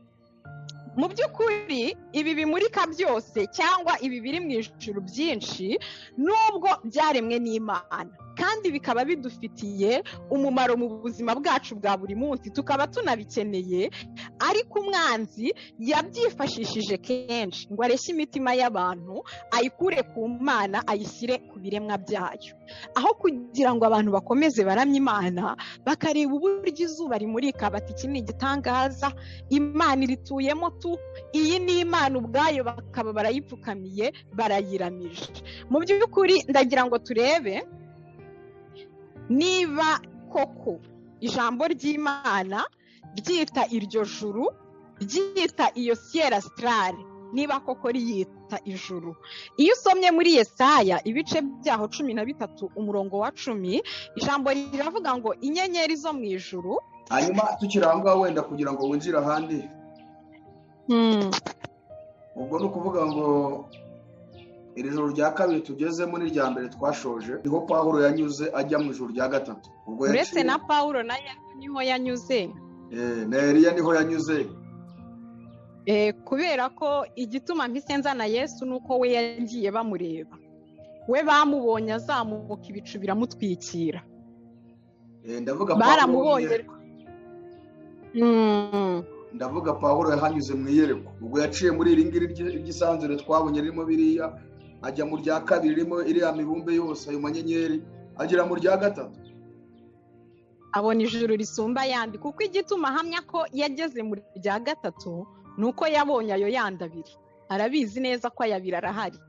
Mu by'ukuri ibi bimurika byose cyangwa ibi biri mu ijuru byinshi, nubwo byaremwe n'Imana kandi bikaba bidufitiye umumaro mu buzima bwacu bwa buri munsi, tukaba tunabikeneye, ariko umwanzi yabyifashishije kenshi ngo areshye imitima y'abantu, ayikure ku Mana ayishyire ku biremwa byayo. Aho kugira ngo abantu bakomeze baramye Imana, bakareba uburyo izuba rimurika bati iki ni igitangaza, Imana irituyemo tu, iyi ni Imana ubwayo, bakaba barayipfukamiye barayiramije. Mu by'ukuri ndagira ngo turebe niba koko ijambo ry'Imana ryita iryo juru, ryita iyo ciel astral, niba koko riyita ijuru. Iyo usomye muri Yesaya ibice byaho 13 umurongo wa 10, ijambo riravuga ngo inyenyeri zo mu ijuru. Hanyuma tukiri aho ngaho wenda kugira ngo winjire ahandi, ubwo ni ukuvuga ngo iri joro rya kabiri tugezemo n'irya mbere twashoje, niho Pawulo yanyuze ajya mu ijuru rya gatatu. Uretse na Pawulo na Yesu niho yanyuze, na Eliya niho yanyuze. Kubera ko igituma mpise nzana Yesu nuko we yagiye bamureba, we bamubonye azamuka ibicu biramutwikira. Ndavuga baramubonye. Ndavuga Pawulo yahanyuze mu iyerekwa, ubwo yaciye muri iri ngiri ry'isanzure twabonye ririmo biriya, ajya mu rya kabiri ririmo iriya mibumbe yose, ayo manyenyeri, agera mu rya gatatu abona ijuru risumba ayandi. Kuko igituma ahamya ko yageze mu rya gatatu ni uko yabonye ayo yandi abiri, arabizi neza ko aya abiri arahari.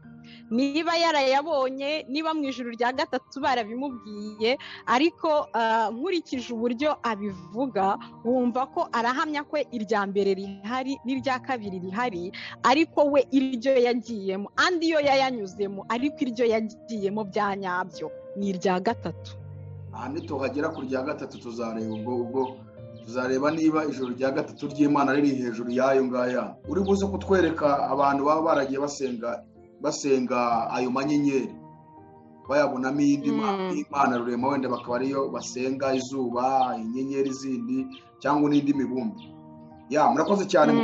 Niba yarayabonye, niba mu ijuru rya gatatu barabimubwiye, ariko nkurikije uburyo abivuga wumva ko arahamya ko irya mbere rihari n'irya kabiri rihari, ariko we iryo yagiyemo andi yo yayanyuzemo, ariko iryo yagiyemo bya nyabyo ni irya gatatu. Aha nituhagera ku rya gatatu tuzareba ubwo tuzareba niba ijuru rya gatatu ry'Imana riri hejuru y'ayo ngaya. Uri buze kutwereka abantu baba baragiye basenga ayo manyenyeri, bayabonamo iyindi Imana rurema, wenda bakaba ariyo basenga, izuba, inyenyeri zindi cyangwa n'indi mibumbe. Ya, murakoze cyane.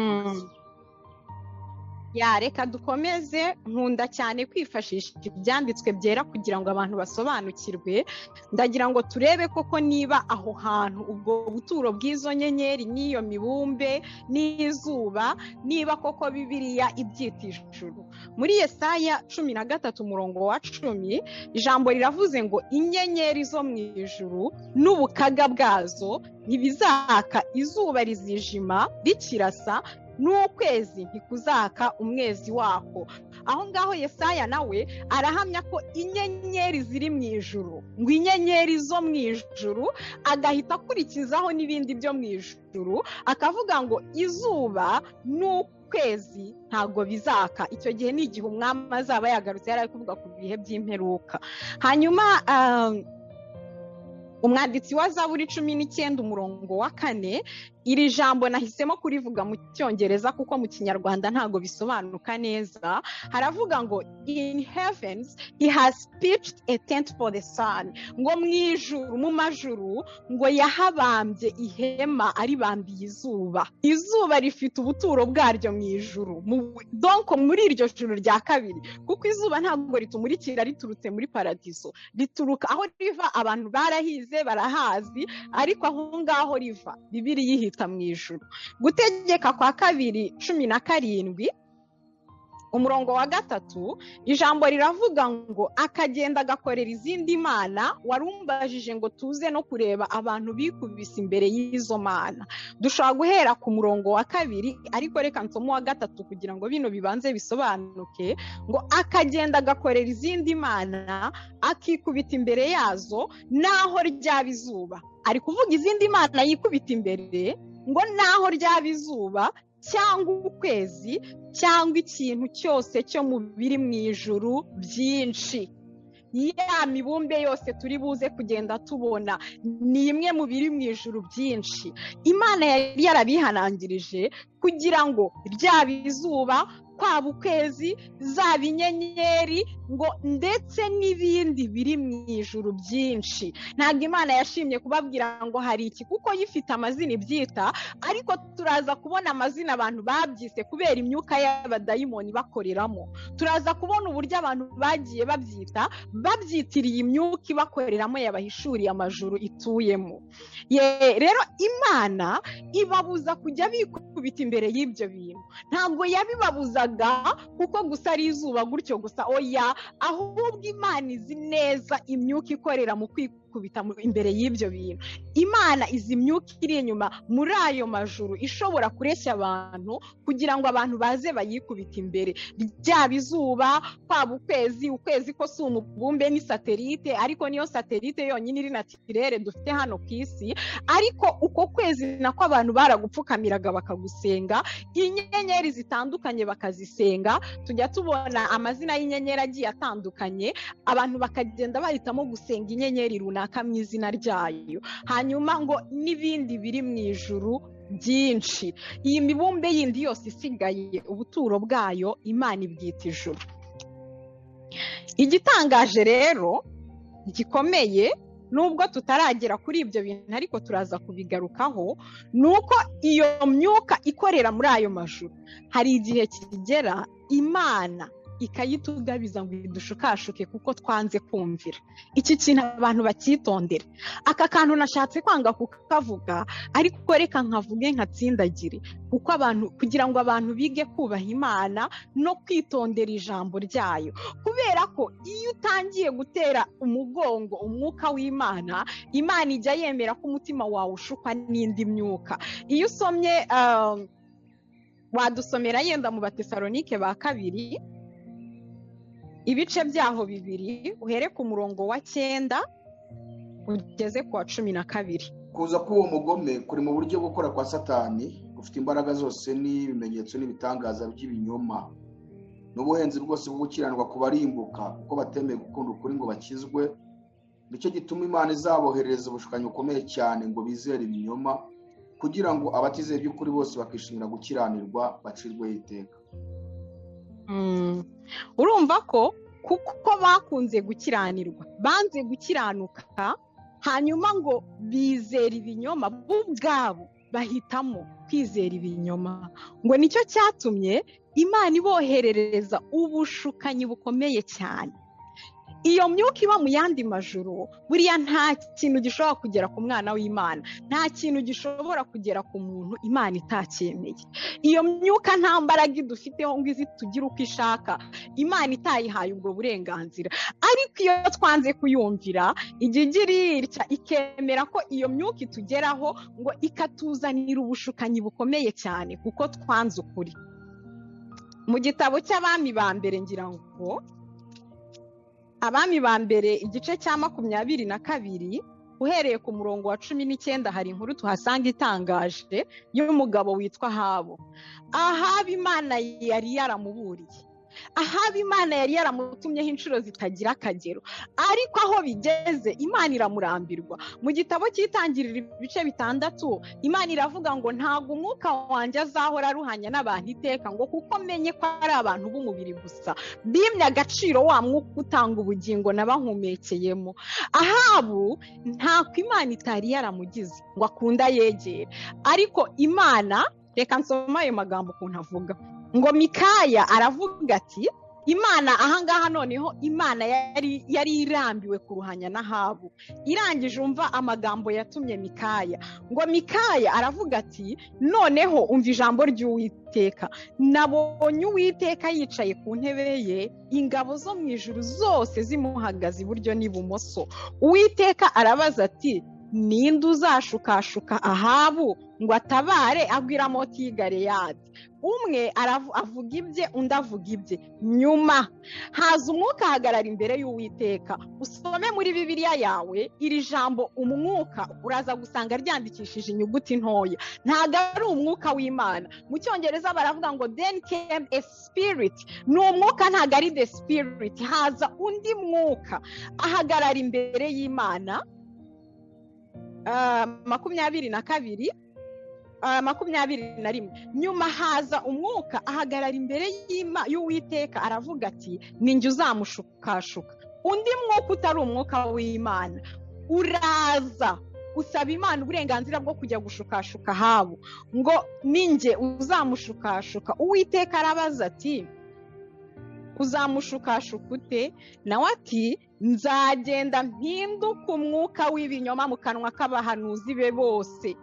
Ya, reka dukomeze. Nkunda cyane kwifashisha ibyanditswe byera kugira ngo abantu basobanukirwe. Ndagira ngo turebe koko niba aho hantu ubwo buturo bw'izo nyenyeri n'iyo mibumbe n'izuba, niba koko Bibiliya ibyita ijuru. Muri Yesaya 13 umurongo wa 10, ijambo riravuze ngo inyenyeri zo mu ijuru n'ubukaga bwazo ntibizaka, izuba rizijima rikirasa, n'ukwezi ntikuzaka umwezi wako. Aho ngaho Yesaya nawe arahamya ko inyenyeri ziri mu ijuru, ngo inyenyeri zo mu ijuru, agahita akurikizaho n'ibindi byo mu ijuru, akavuga ngo izuba n'ukwezi ntabwo bizaka. Icyo gihe ni igihe umwami azaba yagarutse, yari ari kuvuga ku bihe by'imperuka. Hanyuma umwanditsi wa Zaburi 19 umurongo wa 4, iri jambo nahisemo kurivuga mu Cyongereza kuko mu Kinyarwanda ntago bisobanuka neza. Haravuga ngo in heavens he has pitched a tent for the sun, ngo mu ijuru, mu majuru, ngo yahabambye ihema aribambiye izuba. Izuba rifite ubuturo bwaryo mu ijuru, donc muri iryo juru rya kabiri, kuko izuba ntabwo ritumurikira riturutse muri paradiso, rituruka aho riva. Abantu barahize barahazi, ariko aho ngaho riva Bibiliya yihita mu ijuru. Gutegeka kwa kabiri 17 umurongo wa 3, ijambo riravuga ngo akagenda agakorera izindi mana. Warumbajije ngo tuze no kureba abantu bikubise imbere y'izo mana. Dushobora guhera ku murongo wa 2, ariko reka nsome uwa 3 kugira ngo bino bibanze bisobanuke. Ngo akagenda agakorera izindi mana, akikubita imbere yazo, naho ryaba izuba. Ari kuvuga izindi mana yikubita imbere, ngo naho ryaba izuba cyangwa ukwezi cyangwa ikintu cyose cyo mu biri mu ijuru byinshi. Ya mibumbe yose turi buze kugenda tubona ni imwe mu biri mu ijuru byinshi. Imana yari yarabihanangirije kugira ngo ryaba izuba, kwaba ukwezi, zaba inyenyeri, ngo ndetse n'ibindi biri mu ijuru byinshi. Ntabwo Imana yashimye kubabwira ngo hari iki, kuko yifite amazina ibyita, ariko turaza kubona amazina abantu babyise kubera imyuka y'abadayimoni bakoreramo. Turaza kubona uburyo abantu bagiye babyita, babyitiriye imyuka ibakoreramo yabahishuriye amajuru ituyemo. Rero Imana ibabuza kujya bikubita imbere y'ibyo bintu. Ntabwo yabibabuzaga kuko gusa ari izuba gutyo gusa, oya, ahubwo Imana izi neza imyuka ikorera mu kwikubita imbere y'ibyo bintu. Imana izi imyuka iri inyuma muri ayo majuru ishobora kureshya abantu kugira ngo abantu baze bayikubita imbere. Ryaba izuba, kwaba ukwezi, ukwezi ko si umubumbe ni satelite, ariko niyo satelite yonyine iri natirere dufite hano ku isi, ariko uko kwezi nako abantu baragupfukamiraga bakagusenga, inyenyeri zitandukanye bakazisenga. Tujya tubona amazina y'inyenyeri agiye atandukanye, abantu bakagenda bahitamo gusenga inyenyeri runaka mu izina ryayo. Hanyuma ngo n'ibindi biri mu ijuru byinshi. Iyi mibumbe yindi yose isigaye ubuturo bwayo Imana ibwita ijuru. Igitangaje rero gikomeye, nubwo tutaragera kuri ibyo bintu ariko turaza kubigarukaho, nuko iyo myuka ikorera muri ayo majuru hari igihe kigera Imana Ikayitugabiza ngo idushukashuke kuko twanze kumvira. Iki kintu abantu bacyitondera. Aka kantu nashatse kwanga kukavuga, ariko reka nkavuge nkatsindagire, kuko abantu, kugira ngo abantu bige kubaha Imana no kwitondera ijambo ryayo. Kubera ko iyo utangiye gutera umugongo umwuka w'Imana, Imana ijya yemera ko umutima wawe ushukwa n'indi myuka. Iyo usomye, wadusomera yenda mu Batesalonike ba kabiri ibice byaho 2, uhere ku murongo wa 9 ugeze ku wa 12. Kuza k'uwo mugome kuri mu buryo bwo gukora kwa Satani, gufite imbaraga zose n'ibimenyetso n'ibitangaza by'ibinyoma, n'ubuhenzi bwose bwo gukiranirwa kubarimbuka, kuko batemeye gukunda ukuri ngo bakizwe. Nicyo gituma Imana izaboherereza ubushukanyi bukomeye cyane ngo bizere ibinyoma, kugira ngo abatizeye by'ukuri bose bakishimira gukiranirwa bacirweho iteka. Urumva ko kuko bakunze gukiranirwa, banze gukiranuka, hanyuma ngo bizera ibinyoma, bo ubwabo bahitamo kwizera ibinyoma. Ngo nicyo cyatumye Imana iboherereza ubushukanyi bukomeye cyane. Iyo myuka iba mu yandi majuru, buriya nta kintu gishobora kugera ku mwana w'Imana, nta kintu gishobora kugera ku muntu Imana itacyemeye. Iyo myuka nta mbaraga idufiteho ngo izi tugire uko ishaka, Imana itayihaye ubwo burenganzira. Ariko iyo twanze kuyumvira, ijya igira itya ikemera ko iyo myuka itugeraho, ngo ikatuzanira ubushukanyi bukomeye cyane kuko twanze ukuri. Mu gitabo cy'Abami ba mbere, ngira ngo Abami ba mbere igice cya 22 uhereye ku murongo wa 19, hari inkuru tuhasanga itangaje y'umugabo witwa Ahabu. Ahabu Imana yari yaramuburiye, Ahabu Imana yari yaramutumyeho inshuro zitagira akagero, ariko aho bigeze Imana iramurambirwa. Mu gitabo cy'Itangiriro ibice 6, Imana iravuga ngo ntabwo umwuka wanjye azahora aruhanya n'abantu iteka, ngo kuko menye ko ari abantu b'umubiri gusa, bimye agaciro wa mwuka utanga ubugingo nabahumekeyemo. Ahabu ntako Imana itari yaramugize ngo akunda yegere, ariko Imana, reka nsoma ayo magambo ukuntu avuga, ngo Mikaya aravuga ati Imana ahangaha noneho Imana yari irambiwe kuruhanya n'Ahabu. Irangije umva amagambo yatumye Mikaya, ngo Mikaya aravuga ati noneho umva ijambo ry'Uwiteka, nabonye Uwiteka yicaye ku ntebe ye, ingabo zo mu ijuru zose zimuhagaze iburyo n'ibumoso. Uwiteka arabaza ati ninde uzashukashuka Ahabu ngo atabare agwira Ramoti y'i Galeyadi? Umwe avuga ibye, undi avuga ibye. Nyuma haza umwuka ahagarara imbere y'Uwiteka. Usome muri Bibiliya yawe iri jambo umwuka, uraza gusanga ryandikishije inyuguti ntoya, ntabwo ari umwuka w'Imana. Mu Cyongereza baravuga ngo then came a spirit, ni umwuka, ntabwo ari the spirit. Haza undi mwuka ahagarara imbere y'Imana. 22 21, nyuma haza umwuka ahagarara imbere y'Uwiteka aravuga ati ninjye uzamushukashuka. Undi mwuka utari umwuka w'Imana uraza usaba Imana uburenganzira bwo kujya gushukashuka Ahabu, ngo ninjye uzamushukashuka. Uwiteka arabaza ati uzamushukashuka ute? Nawe ati nzagenda mpinduka umwuka w'ibinyoma mu kanwa k'abahanuzi be bose.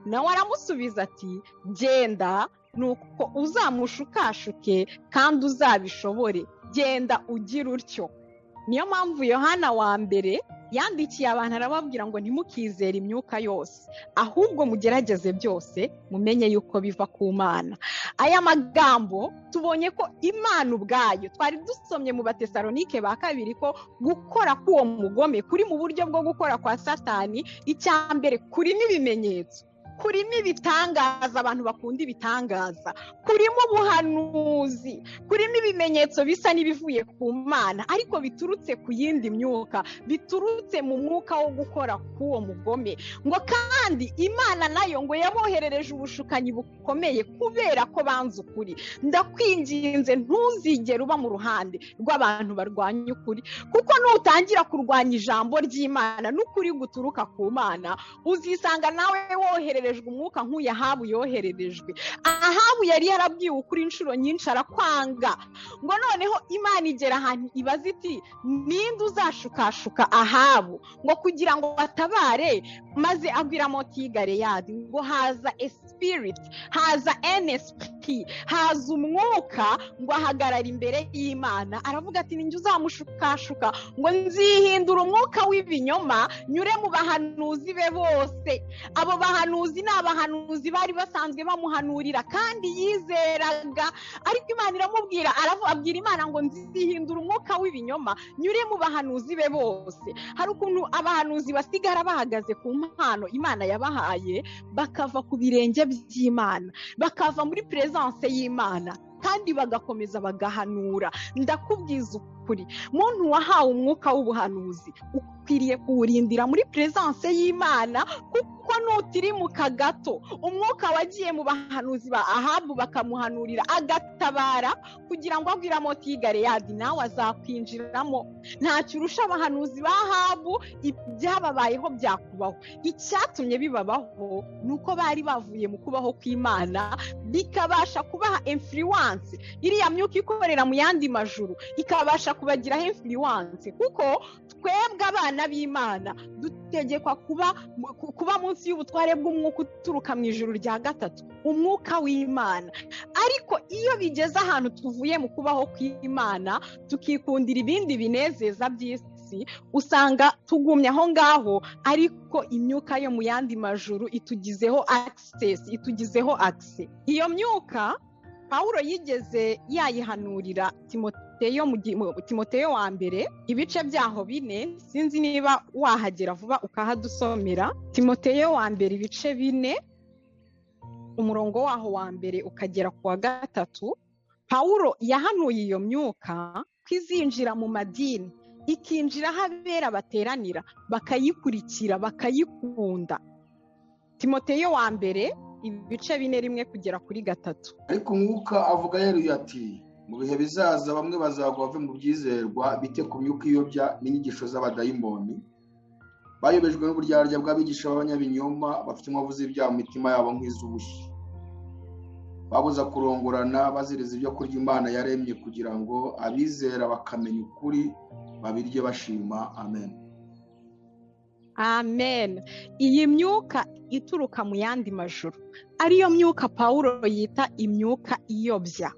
Nawe aramusubiza ati genda, nuko uzamushukashuke kandi uzabishobore, genda ugira utyo. Niyo mpamvu Yohana wa mbere yandikiye abantu arababwira ngo ntimukizere imyuka yose, ahubwo mugerageze byose mumenye yuko biva ku Mana. Aya magambo tubonye ko Imana ubwayo, twari dusomye mu Batesalonike ba kabiri ko gukora k'uwo mugome kuri mu buryo bwo gukora kwa Satani, icya mbere kurimo ibimenyetso, kurimo ibitangaza, abantu bakunda ibitangaza, kurimo ubuhanuzi, kurimo ibimenyetso bisa n'ibivuye ku Mana, ariko biturutse ku yindi myuka, biturutse mu mwuka wo gukora k'uwo mugome. Ngo kandi Imana nayo ngo yaboherereje ubushukanyi bukomeye kubera ko banze ukuri. Ndakwinginze ntuzigere uba mu ruhande rw'abantu barwanya ukuri, kuko nutangira kurwanya ijambo ry'Imana n'ukuri guturuka ku Mana, uzisanga nawe woherereje wohererejwe umwuka nk'uyu Ahabu yohererejwe. Ahabu yari yarabwiwe ukuri inshuro nyinshi arakwanga, ngo noneho Imana igera ahantu ibaza iti ninde uzashukashuka Ahabu ngo kugira ngo batabare, maze agwira Ramoti y'i Galeyadi. Ngo haza a spirit, haza an esprit, haza umwuka ngo ahagarara imbere y'Imana aravuga ati ninjye uzamushukashuka, ngo nzihindura umwuka w'ibinyoma nyure mu bahanuzi be bose. Abo bahanuzi ni abahanuzi bari basanzwe bamuhanurira kandi yizeraga, ariko Imana iramubwira, abwira Imana ngo nzihindura umwuka w'ibinyoma nyure mu bahanuzi be bose. Hari ukuntu abahanuzi basigara bahagaze ku mpano Imana yabahaye, bakava ku birenge by'Imana, bakava muri presence y'Imana, kandi bagakomeza bagahanura. Ndakubwiza ukuri, muntu wahawe umwuka w'ubuhanuzi ukwiriye kuwurindira muri presence y'Imana, kuko nutirimuka gato umwuka wagiye mu bahanuzi ba Ahabu bakamuhanurira agatabara kugira ngo agwire Ramoti y'i Galeyadi, nawe azakwinjiramo. Ntacyo urusha abahanuzi ba Ahabu, ibyababayeho byakubaho. Icyatumye bibabaho ni uko bari bavuye mu kubaho kw'Imana, bikabasha kubaha influence. Iriya myuka ikorera mu yandi majuru ikabasha kubagiraho influence, kuko twebwe abana b'Imana dutegekwa kuba munsi y'ubutware bw'umwuka uturuka mu ijuru rya gatatu, umwuka w'Imana. Ariko iyo bigeze ahantu tuvuye mu kubaho kw'Imana tukikundira ibindi binezeza by'isi, usanga tugumye aho ngaho, ariko imyuka yo mu yandi majuru itugizeho access, itugizeho access. Iyo myuka Pawulo yigeze yayihanurira Timoteyo wa mbere ibice byaho 4, sinzi niba wahagera vuba ukahadusomera. Timoteyo wa mbere ibice 4, umurongo waho wa mbere ukagera ku wa 3. Pawulo yahanuye iyo myuka ko izinjira mu madini, ikinjira aho abera bateranira, bakayikurikira, bakayikunda. Timoteyo wa mbere ibice 4 1 kugera kuri 3. Ariko umwuka avuga yeruye ati mu bihe bizaza bamwe bazagwa bave mu byizerwa, bite ku myuka iyobya n'inyigisho z'abadayimoni, bayobejwe n'uburyarya bw'abigisha b'abanyabinyoma, bafite inkovu z'ibyaha mu mitima yabo nk'iz'ubushye, babuza kurongorana, baziriza ibyo kurya Imana yaremye kugira ngo abizera bakamenya ukuri babirye bashima. Amen. Amen. Iyi myuka ituruka mu yandi majuru, ariyo myuka Pawulo yita imyuka iyobya,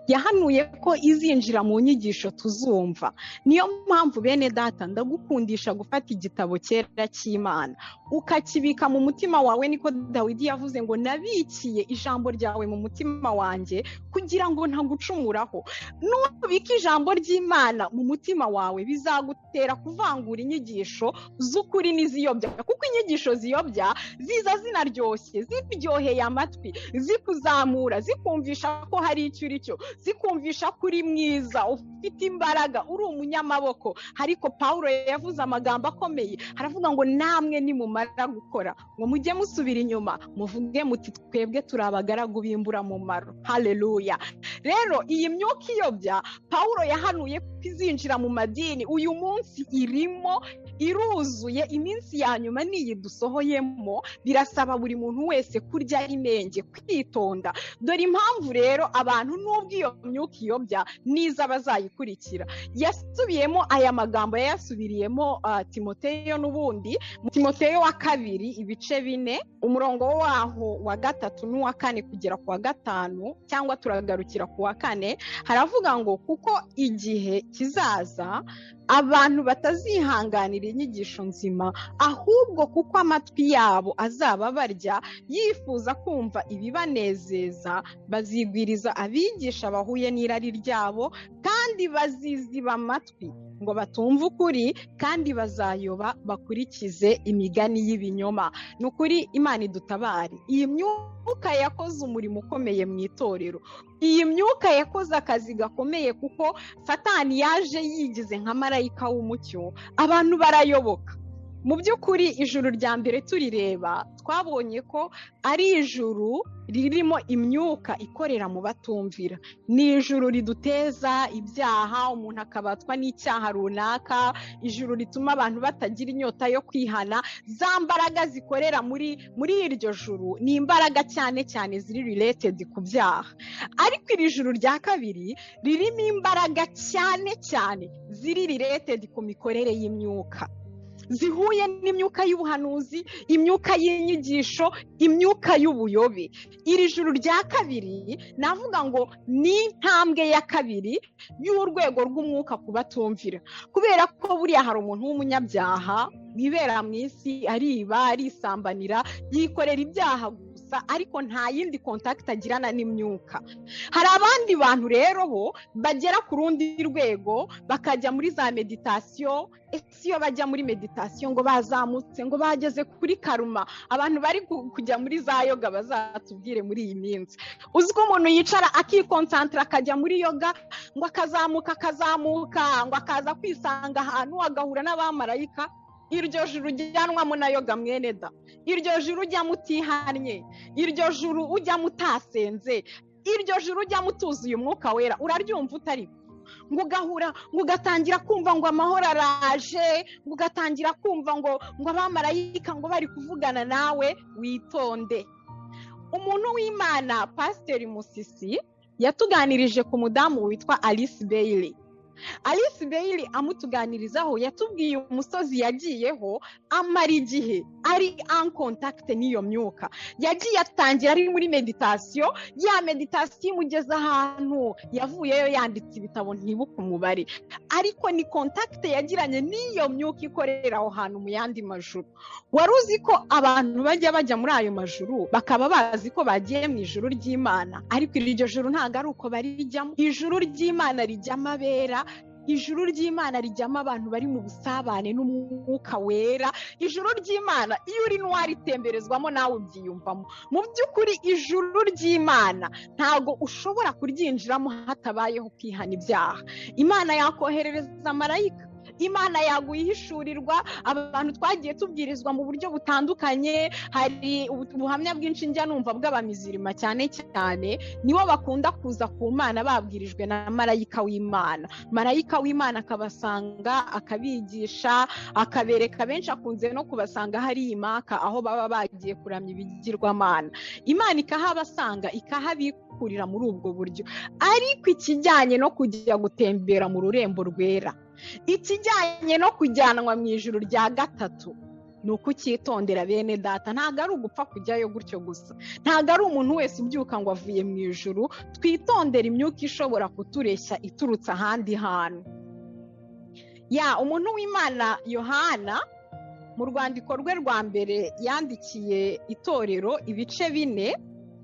yahanuye ko izinjira mu nyigisho tuzumva. Niyo mpamvu bene data ndagukundisha gufata igitabo cyera cy'Imana ukakibika mu mutima wawe. Niko Dawidi yavuze ngo nabikiye ijambo ryawe mu mutima wanjye kugira ngo ntagucumuraho. Nubika ijambo ry'Imana mu mutima wawe bizagutera kuvangura inyigisho z'ukuri n'iziyobya, kuko inyigisho ziyobya ziza zinaryoshye, ziryoheye amatwi, zikuzamura, zikumvisha ko hari icyo uri cyo, zikumvisha ko uri mwiza, ufite imbaraga, uri umunyamaboko. Ariko Pawulo yavuze amagambo akomeye, aravuga ngo namwe nimumara gukora ngo mujye musubira inyuma muvuge muti twebwe turi abagaragu b'imburamumaro. Haleluya. Rero iyi myuka iyobya Pawulo yahanuye ko izinjira mu madini, uyu munsi irimo, iruzuye. Iminsi ya nyuma niyi dusohoyemo, birasaba buri muntu wese kurya inenge, kwitonda. Dore impamvu rero abantu nubwo iyo myuka iyobya niza bazayikurikira. Yasubiyemo aya magambo, yayasubiriyemo Timoteyo n'ubundi, Timoteyo wa kabiri ibice 4, umurongo waho wa 3 n'uwa 4 kugera ku wa 5, cyangwa turagarukira ku wa 4. Haravuga ngo kuko igihe kizaza abantu batazihanganira inyigisho nzima, ahubwo kuko amatwi yabo azaba barya yifuza kumva ibibanezeza, bazigwiriza abigisha bahuye n'irari ryabo, kandi baziziba amatwi ngo batumve ukuri, kandi bazayoba bakurikize imigani y'ibinyoma. Ni ukuri Imana idutabare. Iyi myuka yakoze umurimo ukomeye mu itorero, iyi myuka yakoze akazi gakomeye, kuko Satani yaje yigize nka marayika w'umucyo, abantu barayoboka. Mu by'ukuri ijuru rya mbere turireba twabonye ko ari ijuru ririmo imyuka ikorera mu batumvira. Ni ijuru riduteza ibyaha, umuntu akabatwa n'icyaha runaka, ijuru rituma abantu batagira inyota yo kwihana. Za mbaraga zikorera muri iryo juru ni imbaraga cyane cyane ziri related ku byaha. Ariko iri juru rya kabiri ririmo imbaraga cyane cyane ziri related ku mikorere y'imyuka, zihuye n'imyuka y'ubuhanuzi, imyuka y'inyigisho, imyuka y'ubuyobe. Iri juru rya kabiri navuga ngo ni intambwe ya kabiri y'urwego rw'umwuka ku batumvira, kubera ko buriya hari umuntu w'umunyabyaha wibera mu isi, ariba, arisambanira, yikorera ibyaha gusa, ariko nta yindi contact agirana n'imyuka. Hari abandi bantu rero bo bagera ku rundi rwego bakajya muri za meditasiyo. Ese iyo bajya muri meditasiyo ngo bazamutse, ngo bageze kuri karuma, abantu bari kujya muri za yoga bazatubwire muri iyi minsi. Uzi ko umuntu yicara akikonsantara akajya muri yoga, ngo akazamuka akazamuka, ngo akaza kwisanga ahantu agahura n'abamarayika. Iryo juru ujyanwamo na yoga mwene da, iryo juru ujyamo utihannye, iryo juru ujyamo utasenze, iryo juru ujyamo utuzuye umwuka wera, uraryumva utari ngo ugahura, ngo ugatangira kumva ngo amahoro araje, ngo ugatangira kumva ngo abamarayika ngo bari kuvugana nawe. Witonde. Umuntu w'Imana Pasiteri Musisi yatuganirije ku mudamu witwa Alice Bailey. Alice Bailey amutuganirizaho yatubwiye umusozi yagiyeho amara igihe ari en contact n'iyo myuka. Yagiye atangira ari muri meditasiyo, ya meditasiyo imugeza ahantu yavuyeyo yanditse ibitabo ntibuke umubare, ariko ni contact yagiranye n'iyo myuka ikorera aho hantu mu yandi majuru. Wari uzi ko abantu bajya muri ayo majuru bakaba bazi ko bagiye mu ijuru ry'Imana, ariko iryo juru ntabwo ari uko barijyamo. Ijuru ry'Imana rijyamo abera, ijuru ry'Imana rijyamo abantu bari mu busabane n'umwuka wera. Ijuru ry'Imana iyo uri n'uwaritemberezwamo nawe ubyiyumvamo. Mu by'ukuri ijuru ry'Imana ntabwo ushobora kuryinjiramo hatabayeho kwihana ibyaha. Imana yakoherereza marayika, Imana yaguhishurirwa. Abantu twagiye tubwirizwa mu buryo butandukanye, hari ubuhamya bwinshi njya numva bw'abamizirima cyane cyane nibo bakunda kuza ku Mana babwirijwe na marayika w'Imana. Marayika w'Imana akabasanga, akabigisha, akabereka. Benshi akunze no kubasanga hari imaka aho baba bagiye kuramya ibigirwamana. Imana ikahabasanga, ikahabikurira muri ubwo buryo. Ariko ikijyanye no kujya gutembera mu rurembo rwera, ikijyanye no kujyanwa mu ijuru rya gatatu, ni ukucyitondera bene data. Ntabwo ari ugupfa kujyayo gutyo gusa, ntabwo ari umuntu wese ubyuka ngo avuye mu ijuru. Twitondera imyuka ishobora kutureshya iturutse ahandi hantu. Ya umuntu w'Imana Yohana mu rwandiko rwe rwa mbere yandikiye itorero ibice 4,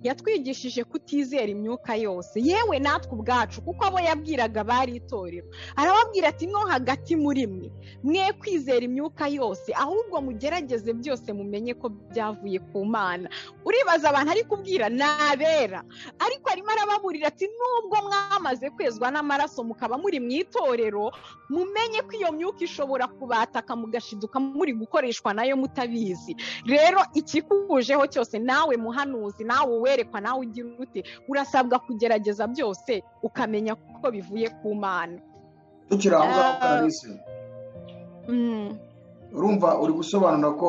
yatwigishije kutizera imyuka yose, yewe natwe ubwacu, kuko abo yabwiraga bari itorero. Arababwira ati no hagati muri mwe mwe kwizera imyuka yose, ahubwo mugerageze byose mumenye ko byavuye ku Mana. Uribaza abantu ari kubwira nabera, ariko arimo arababurira ati nubwo mwamaze kwezwa n'amaraso mukaba muri mu itorero, mumenye ko iyo myuka ishobora kubataka mugashiduka muri gukoreshwa nayo mutabizi. Rero ikikujeho cyose, nawe muhanuzi, nawe werekwa, nawe ugira ute, urasabwa kugerageza byose ukamenya ko bivuye ku Mana. Tukiri aho ngaho Clarisse, urumva uri gusobanura ko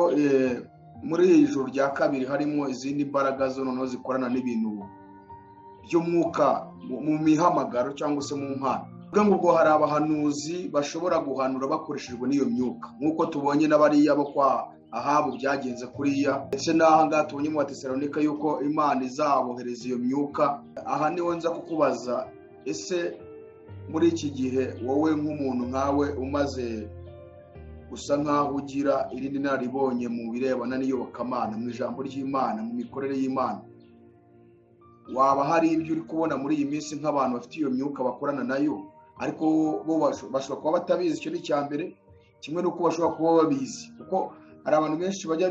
muri iri juru rya kabiri harimo izindi mbaraga zo noneho zikorana n'ibintu by'umwuka mu mihamagaro cyangwa se mu mpano. Ubwo ngubwo hari abahanuzi bashobora guhanura bakoreshejwe n'iyo myuka, nk'uko tubonye n'abariya bo kwa Ahabu byagenze kuriya, ndetse n'aha ngaha tubonye mu Batesalonika yuko Imana izabohereza iyo myuka. Aha niho nza kukubaza, ese muri iki gihe wowe nk'umuntu nkawe umaze gusa nkaho ugira irindi nararibonye mu birebana n'iyobokamana, mu ijambo ry'Imana, mu mikorere y'Imana, waba hari ibyo uri kubona muri iyi minsi nk'abantu bafite iyo myuka bakorana nayo, ariko bo bashobora kuba batabizi? Icyo ni icya mbere, kimwe n'uko bashobora kuba babizi, kuko hari abantu benshi bajya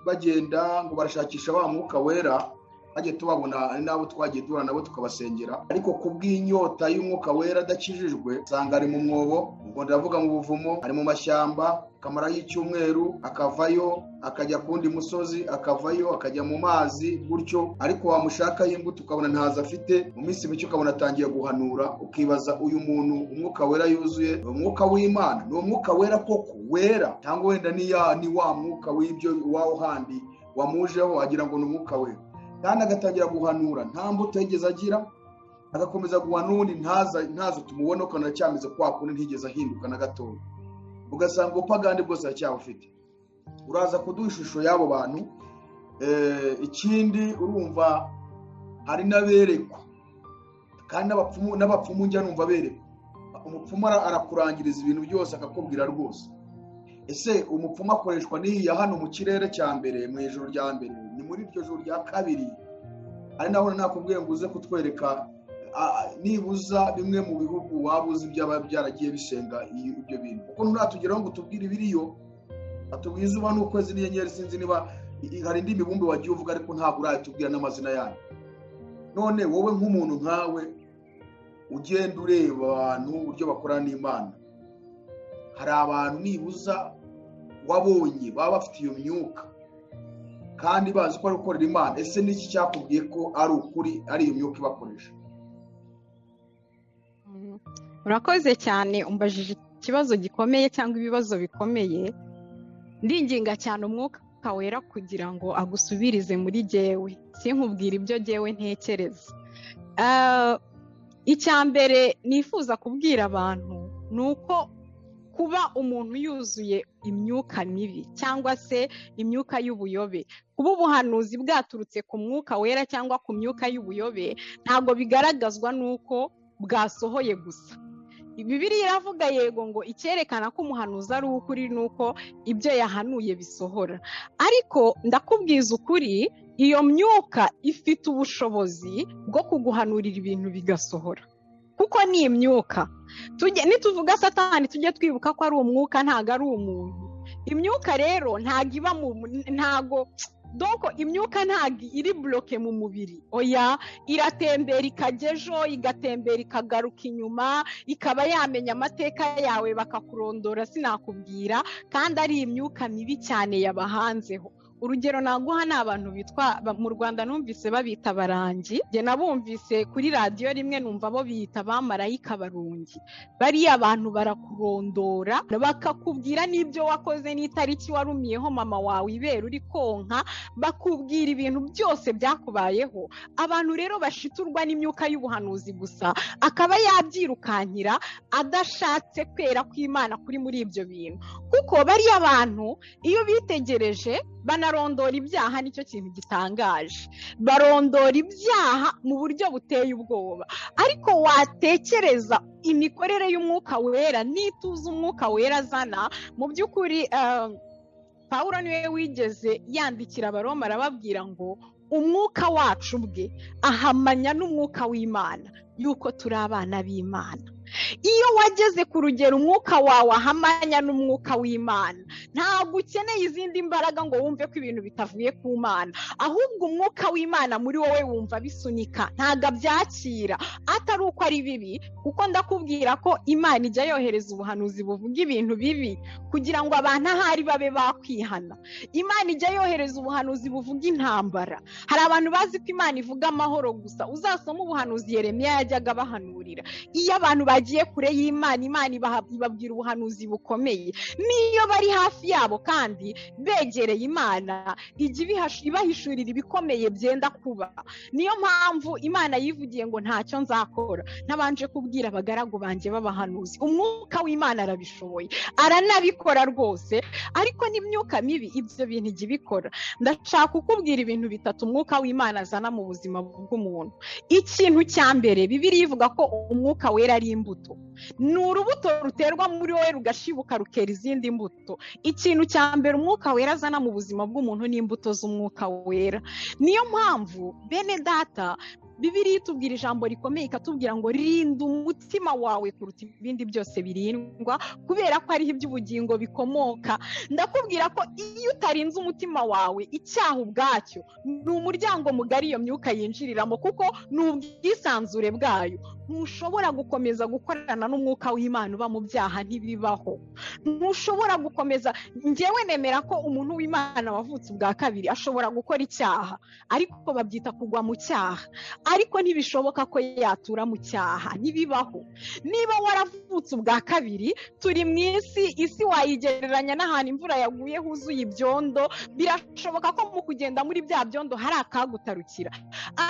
bagenda ngo barashakisha wa mwuka wera, Twagiye tubabona, ari nabo twagiye duhura nabo tukabasengera, ariko kubw'inyota y'umwuka wera adakijijwe, usanga ari mu mwobo, ubwo ndavuga mu buvumo, ari mu mashyamba, akamarayo icyumweru, akavayo akajya ku wundi musozi, akavayo akajya mu mazi gutyo, ariko wamushakaho imbuto ukabona ntazo afite. Mu minsi mike ukabona atangiye guhanura, ukibaza uyu muntu umwuka wera yuzuye ni umwuka w'Imana, ni umwuka wera koko wera, cyangwa wenda ni wa mwuka w'ibyo wawo handi wamujeho agira ngo ni umwuka wera, kandi agatangira guhanura nta mbuto yigeze agira, agakomeza guhanura n'ubundi ntazo tumubona, ukabona cyameze kwa kundi ntigeze ahinduka na gatoya, ugasanga ubupagani bwose aracyabufite. Uraza kuduha ishusho y'abo bantu. Ikindi urumva hari n'aberekwa, kandi n'abapfumu njya numva berekwa. Umupfumu arakurangiriza ibintu byose akakubwira rwose. Ese umupfumu akoreshwa n'iyi ya hano mu kirere cya mbere, mu ijuru rya mbere, ni muri iryo juru rya kabiri? Ari naho nakubwiye ngo uze kutwereka nibuza bimwe mu bihugu waba uzi byaba byaragiye bisenga ibyo bintu, kuko nturatugeraho ngo tubwire ibiriyo, atubwiye izuba n'ukwezi n'inyenyeri, sinzi niba hari indi mibumbe wagiye uvuga, ariko ntabwo urayitubwira n'amazina yayo. None wowe nk'umuntu nkawe ugenda ureba abantu uburyo bakorana n'Imana, hari abantu nibuza wabonye baba bafite iyo myuka kandi bazi ko ari gukorera Imana, ese n'iki cyakubwiye ko ari ukuri ari iyo myuka ibakoresha? Urakoze cyane, umbajije ikibazo gikomeye cyangwa ibibazo bikomeye. Ndinginga cyane umwuka wera kugira ngo agusubirize muri jyewe, sinkubwira ibyo jyewe ntekereza. Icya mbere nifuza kubwira abantu ni uko kuba umuntu yuzuye imyuka mibi cyangwa se imyuka y'ubuyobe, kuba ubuhanuzi bwaturutse ku mwuka wera cyangwa ku myuka y'ubuyobe, ntabwo bigaragazwa n'uko bwasohoye gusa. Bibiliya iravuga yego ngo icyerekana ko umuhanuzi ari ukuri nuko ibyo yahanuye bisohora, ariko ndakubwiza ukuri, iyo myuka ifite ubushobozi bwo kuguhanurira ibintu bigasohora, kuko ni imyuka. Nituvuga Satani tujye twibuka ko ari umwuka, ntago ari umuntu. Imyuka rero ntago iba ntago doko imyuka ntago iri bloke mu mubiri, oya, iratembera ikajya ejo, igatembera ikagaruka inyuma, ikaba yamenya amateka yawe bakakurondora sinakubwira, kandi ari imyuka mibi cyane yabahanzeho. Urugero naguha ni abantu bitwa mu Rwanda numvise babita barangi, njye nabumvise kuri radiyo rimwe numva bo biyita abamarayika barungi. Bariya abantu barakurondora bakakubwira n'ibyo wakoze n'itariki warumiyeho mama wawe ibere uri konka, bakubwira ibintu byose byakubayeho. Abantu rero bashiturwa n'imyuka y'ubuhanuzi gusa, akaba yabyirukankira adashatse kwera kw'Imana kuri muri ibyo bintu, kuko bariya bantu iyo bitegereje banarondora ibyaha, nicyo kintu gitangaje. Barondora ibyaha mu buryo buteye ubwoba, ariko watekereza imikorere y'umwuka wera n'ituze umwuka wera azana, mu by'ukuri Pawulo niwe wigeze yandikira Abaroma arababwira ngo umwuka wacu bwe ahamanya n'umwuka w'Imana yuko turi abana b'Imana. Iyo wageze ku rugero umwuka wawe ahamanya n'umwuka w'Imana, ntabwo ukeneye izindi mbaraga ngo wumve ko ibintu bitavuye ku Mana, ahubwo umwuka w'Imana muri wowe wumva bisunika, ntabwo abyakira atari uko ari bibi, kuko ndakubwira ko Imana ijya yohereza ubuhanuzi buvuga ibintu bibi kugira ngo abantu ahari babe bakwihana. Imana ijya yohereza ubuhanuzi buvuga intambara. Hari abantu bazi ko Imana ivuga amahoro gusa, uzasoma ubuhanuzi Yeremiya yajyaga abahanurira. Iyo abantu bagiye kure y'Imana, Imana ibabwira ubuhanuzi bukomeye. Niyo bari hafi yabo kandi begereye Imana, ijya ibahishurira ibikomeye byenda kuba. Niyo mpamvu Imana yivugiye ngo ntacyo nzakora ntabanje kubwira abagaragu banjye b'abahanuzi. Umwuka w'Imana arabishoboye, aranabikora rwose, ariko n'imyuka mibi ibyo bintu ijya ibikora. Ndashaka kukubwira ibintu bitatu umwuka w'Imana azana mu buzima bw'umuntu. Ikintu cya mbere, Bibiliya ivuga ko umwuka wera ari imbuto. Ni urubuto ruterwa muri wowe rugashibuka rukera izindi mbuto. Ikintu cya mbere umwuka wera azana mu buzima bw'umuntu ni imbuto z'umwuka wera. Niyo mpamvu bene data Bibiliya itubwira ijambo rikomeye, ikatubwira ngo rinda umutima wawe kuruta ibindi byose birindwa, kubera ko ariho iby'ubugingo bikomoka. Ndakubwira ko iyo utarinze umutima wawe, icyaha ubwacyo ni umuryango mugari iyo myuka yinjiriramo, kuko ni ubwisanzure bwayo. Ntushobora gukomeza gukorana n'umwuka w'Imana uba mu byaha, ntibibaho. Ntushobora gukomeza. Njyewe nemera ko umuntu w'Imana wavutse ubwa kabiri ashobora gukora icyaha, ariko babyita kugwa mu cyaha, ariko ntibishoboka ko yatura mu cyaha, ntibibaho. Niba waravutse ubwa kabiri, turi mu isi, isi wayigereranya n'ahantu imvura yaguye huzuye ibyondo, birashoboka ko mu kugenda muri bya byondo hari akagutarukira,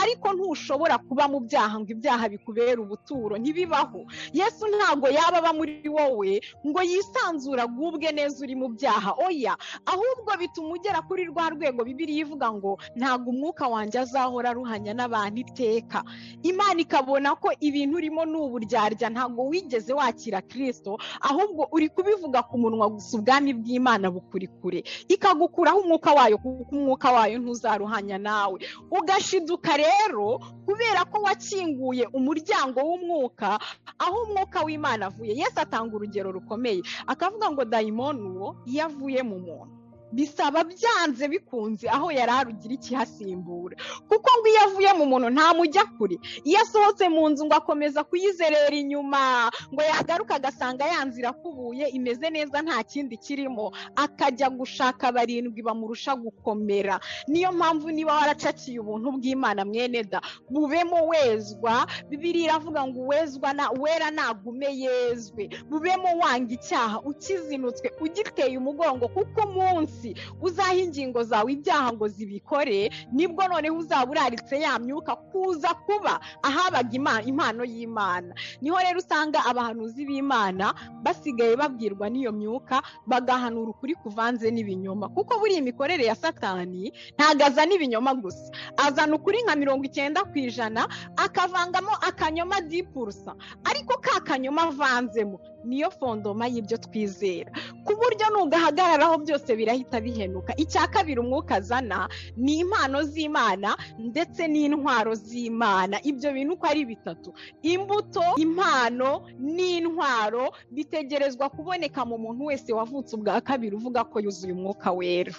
ariko ntushobora kuba mu byaha ngo ibyaha bikubere ubuturo, ntibibaho. Yesu ntabwo yaba aba muri wowe ngo yisanzura agubwe neza uri mu byaha, oya, ahubwo bituma ugera kuri rwa rwego Bibiliya ivuga ngo ntabwo umwuka wanjye azahora aruhanya n'abantu iteka. Imana ikabona ko ibintu urimo ni uburyarya, ntabwo wigeze wakira Kristo, ahubwo uri kubivuga ku munwa gusa, ubwami bw'Imana bukuri kure, ikagukuraho umwuka wayo, kuko umwuka wayo ntuzaruhanya nawe. Ugashiduka rero kubera ko wakinguye umuryango w'umwuka, aho umwuka w'Imana avuye. Yesu atanga urugero rukomeye, akavuga ngo dayimoni uwo iyo avuye mu muntu, bisaba byanze bikunze aho yari arugira ikihasimbura, kuko ngo iyo avuye mu muntu ntamujya kure. Iyo asohotse mu nzu ngo akomeza kuyizerera inyuma, ngo yagaruka agasanga ya nzira akubuye imeze neza nta kindi kirimo, akajya gushaka barindwi bamurusha gukomera. Niyo mpamvu niba waracakiye ubuntu bw'Imana mwene da, bubemo wezwa. Bibiliya iravuga ngo uwezwa na wera nagume yezwe. Bubemo wanga icyaha, ukizinutswe, ugiteye umugongo, kuko umunsi uzaha ingingo zawe ibyaha ngo zibikore, nibwo noneho uzaba uraritse ya myuka kuza kuba ahabaga impano y'Imana. Niho rero usanga abahanuzi b'Imana basigaye babwirwa n'iyo myuka, bagahanura ukuri kuvanze n'ibinyoma, kuko buriya imikorere ya Satani ntabwo azana ibinyoma gusa, azana ukuri nka 90%, akavangamo akanyoma 10%, ariko ka kanyoma avanzemo niyo fondoma y'ibyo twizera, ku buryo nugahagararaho byose birahita bihenuka. Icya kabiri umwuka azana ni impano z'Imana ndetse n'intwaro z'Imana. Ibyo bintu uko ari bitatu, imbuto, impano n'intwaro, bitegerezwa kuboneka mu muntu wese wavutse ubwa kabiri uvuga ko yuzuye umwuka wera.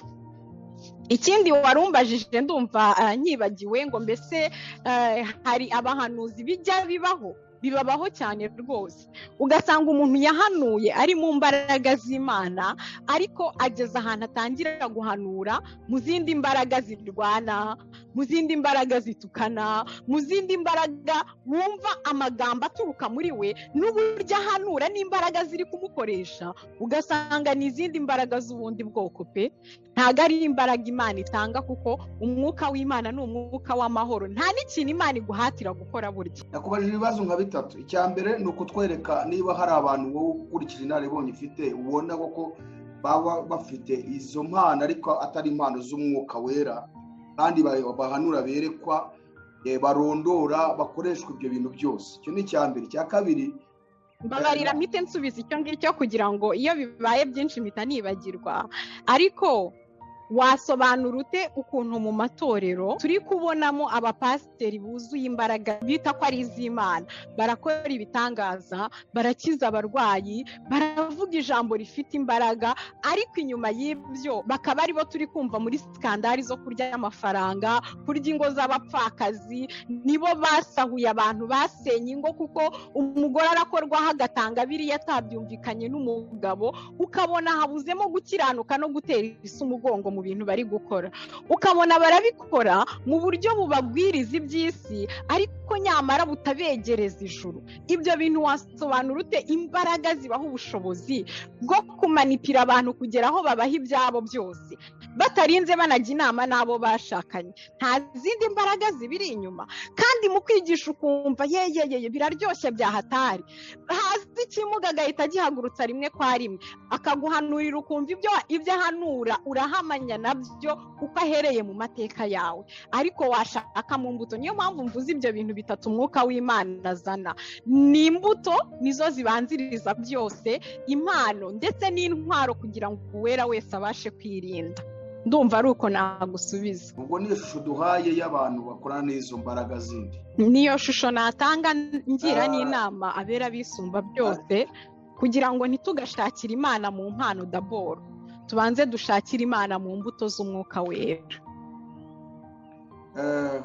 Ikindi warumbajije ndumva nyibagiwe, ngo mbese hari abahanuzi bijya bibaho? Bibabaho cyane rwose. Ugasanga umuntu yahanuye ari mu mbaraga z'Imana, ariko ageze ahantu atangira guhanura mu zindi mbaraga zirwana, mu zindi mbaraga zitukana, mu zindi mbaraga wumva amagambo aturuka muri we n'uburyo ahanura n'imbaraga ziri kumukoresha, ugasanga ni izindi mbaraga z'ubundi bwoko pe. Ntabwo ari imbaraga Imana itanga, kuko umwuka w'Imana ni umwuka w'amahoro, nta n'ikintu Imana iguhatira gukora burya. Nakubajije ibibazo nka bitatu. Icya mbere ni ukutwereka niba hari abantu wowe ukurikije inararibonye ufite, ubona koko baba bafite izo mpano ariko atari impano z'umwuka wera, kandi bahanura berekwa, barondora, bakoreshwa ibyo bintu byose. Icyo ni icya mbere. Icya kabiri, mbabarira mpite nsubiza icyo ngicyo kugira ngo iyo bibaye byinshi mpita nibagirwa. Ariko wasobanura ute ukuntu mu matorero turi kubonamo abapasiteri buzuye imbaraga bita ko ari iz'Imana, barakora ibitangaza, barakiza abarwayi, baravuga ijambo rifite imbaraga, ariko inyuma y'ibyo bakaba aribo turi kumva muri skandali zo kurya amafaranga, kurya ingo z'abapfakazi, nibo basahuye abantu, basenye ingo, kuko umugore arakorwaho agatanga biriya atabyumvikanye n'umugabo, ukabona habuzemo gukiranuka no gutera isi umugongo mu bintu bari gukora. Ukabona barabikora mu buryo bubagwiriza iby'isi, ariko nyamara butabegereza ijuru. Ibyo bintu wasobanura ute imbaraga zibaha ubushobozi bwo kumanipira abantu kugera aho babaha ibyabo byose, batarinze banajya inama n'abo bashakanye? Nta zindi mbaraga zibiri inyuma. Kandi mu kwigisha ukumva yeyeyeye biraryoshye byahatari, haza ikimuga agahita agihagurutsa rimwe kwa rimwe, akaguhanurira ukumva ibyo ahanura urahamanya nabyo kuko ahereye mu mateka yawe. Ariko washaka mu mbuto. Niyo mpamvu mvuze ibyo bintu bitatu umwuka w'Imana azana, ni imbuto nizo zibanziriza byose, impano ndetse n'intwaro, kugira ngo uwera wese abashe kwirinda. Ndumva ari uko nagusubiza. Ubwo niyo shusho duhaye y'abantu bakorana n'izo mbaraga zindi. Niyo shusho natanga, ngira n'inama abera bisumba byose, kugira ngo ntitugashakire Imana mu mpano d'abord, tubanze dushakire Imana mu mbuto z'umwuka wera.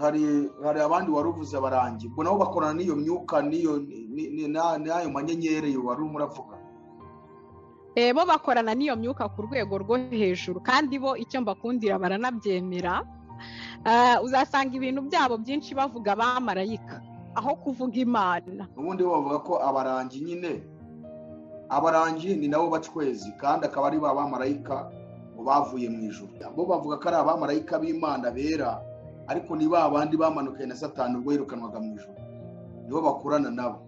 Hari abandi wari uvuze abarangi, ubwo nabo bakorana n'iyo myuka n'iyo n'ayo manyenyeri wari urimo uravuga. Bo bakorana n'iyo myuka ku rwego rwo hejuru, kandi bo icyo mbakundira baranabyemera. Uzasanga ibintu byabo byinshi bavuga abamarayika aho kuvuga Imana. Ubundi bo bavuga ko abarangi nyine, abarangi ni nabo bacwezi, kandi akaba ari ba bamarayika bavuye mu ijuru. Bo bavuga ko ari abamarayika b'Imana bera, ariko ni ba bandi bamanukaye na Satani ubwo yirukanwaga mu ijuru, nibo bakurana nabo.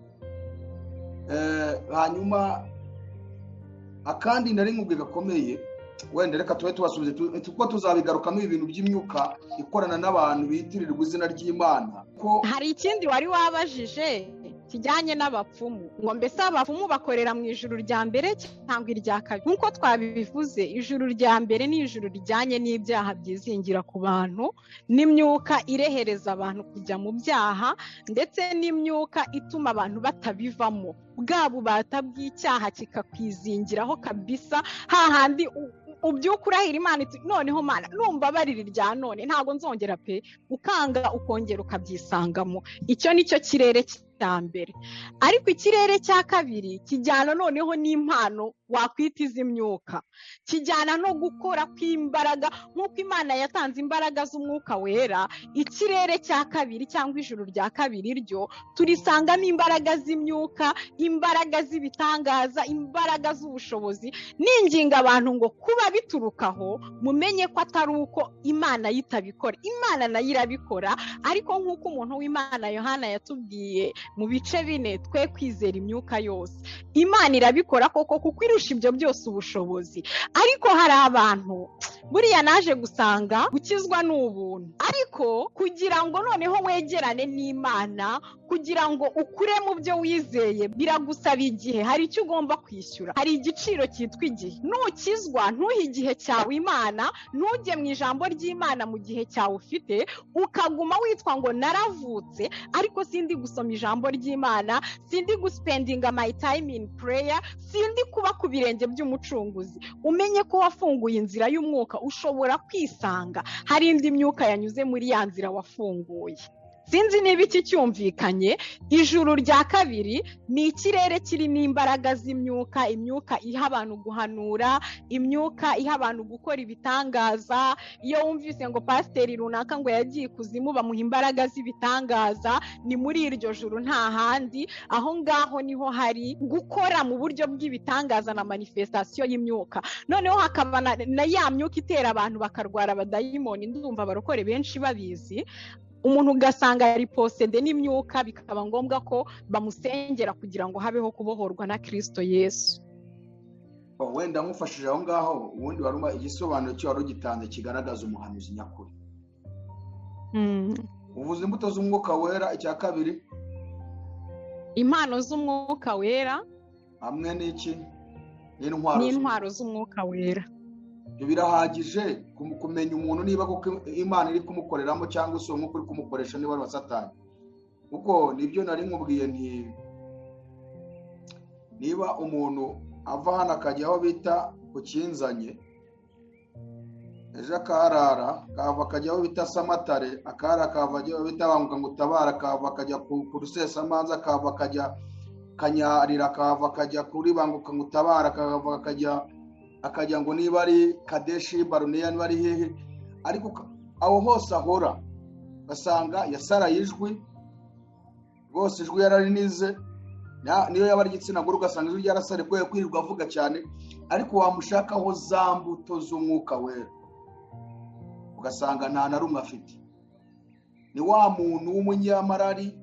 Hanyuma akandi nari nkubwiye gakomeye, wenda reka tube tubasubize, kuko tuzabigarukamo ibintu by'imyuka ikorana n'abantu bitirirwa izina ry'Imana. Ko hari ikindi wari wabajije kijyanye n'abapfumu, ngo mbese abapfumu bakorera mu ijuru rya mbere cyangwa irya kabiri? Nk'uko twabivuze, ijuru rya mbere ni ijuru rijyanye n'ibyaha byizingira ku bantu, n'imyuka irehereza abantu kujya mu byaha, ndetse n'imyuka ituma abantu batabivamo, bwa bubata bw'icyaha kikakwizingiraho kabisa, hahandi ubyuka urahira Imana iti noneho Mana numva barira irya none ntabwo nzongera pe, ukanga ukongera ukabyisangamo. Icyo nicyo kirere cya mbere. Ariko ikirere cya kabiri kijyana noneho n'impano wakwita iz'imyuka, kijyana no gukora kw'imbaraga, nk'uko Imana yatanze imbaraga z'umwuka wera. Ikirere cya kabiri cyangwa ijuru rya kabiri ryo turisangamo imbaraga z'imyuka, imbaraga z'ibitangaza, imbaraga z'ubushobozi. Ninginga abantu ngo kuba biturukaho mumenye ko atari uko Imana yitabikora, Imana nayo irabikora, ariko nk'uko umuntu w'Imana Yohana yatubwiye mu bice 4, twe kwizera imyuka yose. Imana irabikora koko, kuko irusha ibyo byose ubushobozi. Ariko hari abantu buriya naje gusanga gukizwa ni ubuntu, ariko kugira ngo noneho wegerane n'Imana, kugira ngo ukure mu byo wizeye, biragusaba igihe. Hari icyo ugomba kwishyura, hari igiciro cyitwa igihe. Nukizwa ntuhe igihe cyawe Imana, ntujye mu ijambo ry'Imana mu gihe cyawe ufite, ukaguma witwa ngo naravutse ariko sindi gusoma ijambo ry'Imana, sindi guspendinga my time in prayer, sindi kuba ku birenge by'umucunguzi. Umenye ko wafunguye inzira y'umwuka, ushobora kwisanga hari indi myuka yanyuze muri ya nzira wafunguye. Sinzi niba iki cyumvikanye. Ijuru rya kabiri ni ikirere kirimo imbaraga z'imyuka, imyuka iha abantu guhanura, imyuka iha abantu gukora ibitangaza. Iyo wumvise ngo pasiteri runaka ngo yagiye ikuzimu bamuha imbaraga z'ibitangaza, ni muri iryo juru nta handi. Aho ngaho niho hari gukora mu buryo bw'ibitangaza na manifestation y'imyuka. Noneho hakaba na ya myuka itera abantu bakarwara abadayimoni, ndumva abarokore benshi babizi. Umuntu ugasanga yari posede n'imyuka, bikaba ngombwa ko bamusengera kugira ngo habeho kubohorwa na Kristo Yesu. Wenda nkufashije aho ngaho, ubundi waruma igisobanuro cyo wari ugitanze kigaragaza umuhanuzi nyakuri. Uvuze imbuto z'umwuka wera, icya kabiri impano z'umwuka wera hamwe n'iki? N'intwaro z'umwuka wera. Ibyo birahagije kumenya umuntu niba koko Imana iri kumukoreramo cyangwa se umwuka uri kumukoresha niba ari wa Satani. Kuko nibyo nari nkubwiye nti niba umuntu ava hano akajya aho bita ku Kinzanye, ejo akarara akava akajya aho bita Samatare, akarara akava ajya aho bita Banguka ngo utabara, akava akajya ku Rusesamanza, akava akajya Kanyarira, akava akajya kuri Banguka ngo utabara, akava akajya ngo niba ari Kadeshi Baruneya niba ari hehe, ariko aho hose ahora basanga yasaraye ijwi rwose, ijwi yararinize, niyo yaba ari igitsina gore ugasanga ijwi ryarasare kubera kwirirwa avuga cyane, ariko wamushakaho za mbuto z'umwuka wera ugasanga nta na rumwe afite. Ni wa muntu w'umunyamarari,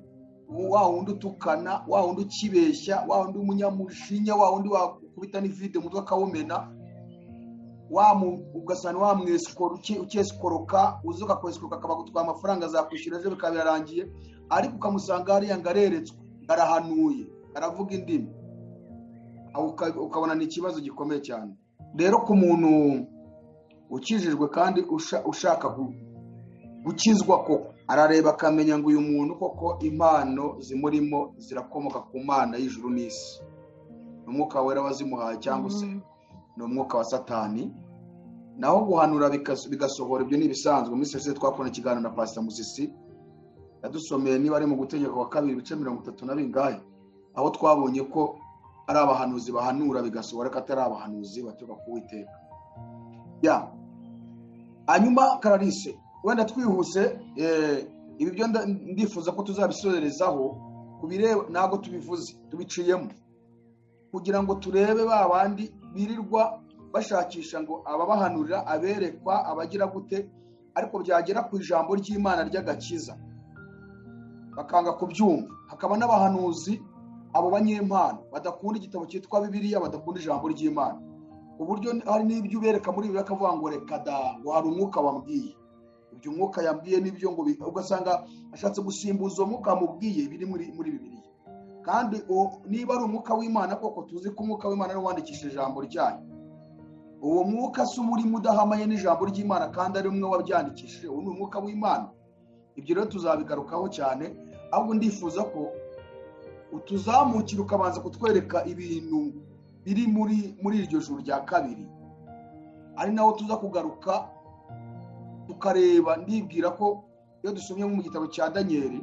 wa wundi utukana, wa wundi ukibeshya, wa wundi w'umunyamushinya, wa wundi wakubita n'ivide umutwe akawumena, ugasanga wa mwesikoro ukesikoroka, uza ukakwesikoka akabagutwara amafaranga azakwishyura ejo bikaba birarangiye, ariko ukamusanga hariya ngo areretswe, arahanuye, aravuga indimi, ukabona ni ikibazo gikomeye cyane. Rero ku muntu Ukijijwe kandi ushaka gukizwa koko, arareba akamenya ngo uyu muntu koko impano zimurimo zirakomoka ku Mana y'ijuru n'isi, ni umwuka wera wazimuhaye cyangwa se ni umwuka wa Satani. Naho guhanura bigasohora, ibyo ni ibisanzwe. Muri sosiyete twakora ikiganiro na Pastor Musisi, yadusomeye niba ari mu Gutegeka kwa Kabiri ibice 30 na bingahe, aho twabonye ko ari abahanuzi bahanura bigasohora, ko atari abahanuzi baturuka ku Uwiteka. Ya hanyuma Clarisse, wenda twihuse, ibi byo ndifuza ko tuzabisorezaho kubireba, ntabwo tubivuze tubiciyemo kugira ngo turebe ba bandi birirwa bashakisha ngo ababahanurira, aberekwa, abagira gute, ariko byagera ku ijambo ry'Imana ry'agakiza bakanga kubyumva. Hakaba n'abahanuzi, abo banyempano badakunda igitabo cyitwa Bibiliya, badakunda ijambo ry'Imana, ku buryo hari n'ibyo ubereka muri Bibiliya akavuga ngo reka da, ngo hari umwuka wambwiye, ibyo umwuka yambwiye nibyo, ngo ugasanga ashatse gusimbuza uwo mwuka wamubwiye biri muri Bibiliya. Kandi niba ari umwuka w'Imana koko, tuzi ko umwuka w'Imana ari wandikishije ijambo ryayo, uwo mwuka si umurimo udahamanye n'ijambo ry'Imana kandi ari umwe wabyandikishije, uwo ni umwuka w'Imana. Ibyo rero tuzabigarukaho cyane, ahubwo ndifuza ko utuzamukira ukabanza kutwereka ibintu biri muri iryo juru rya kabiri, ari naho tuza kugaruka tukareba. Ndibwira ko iyo dusomye mu gitabo cya Daniel,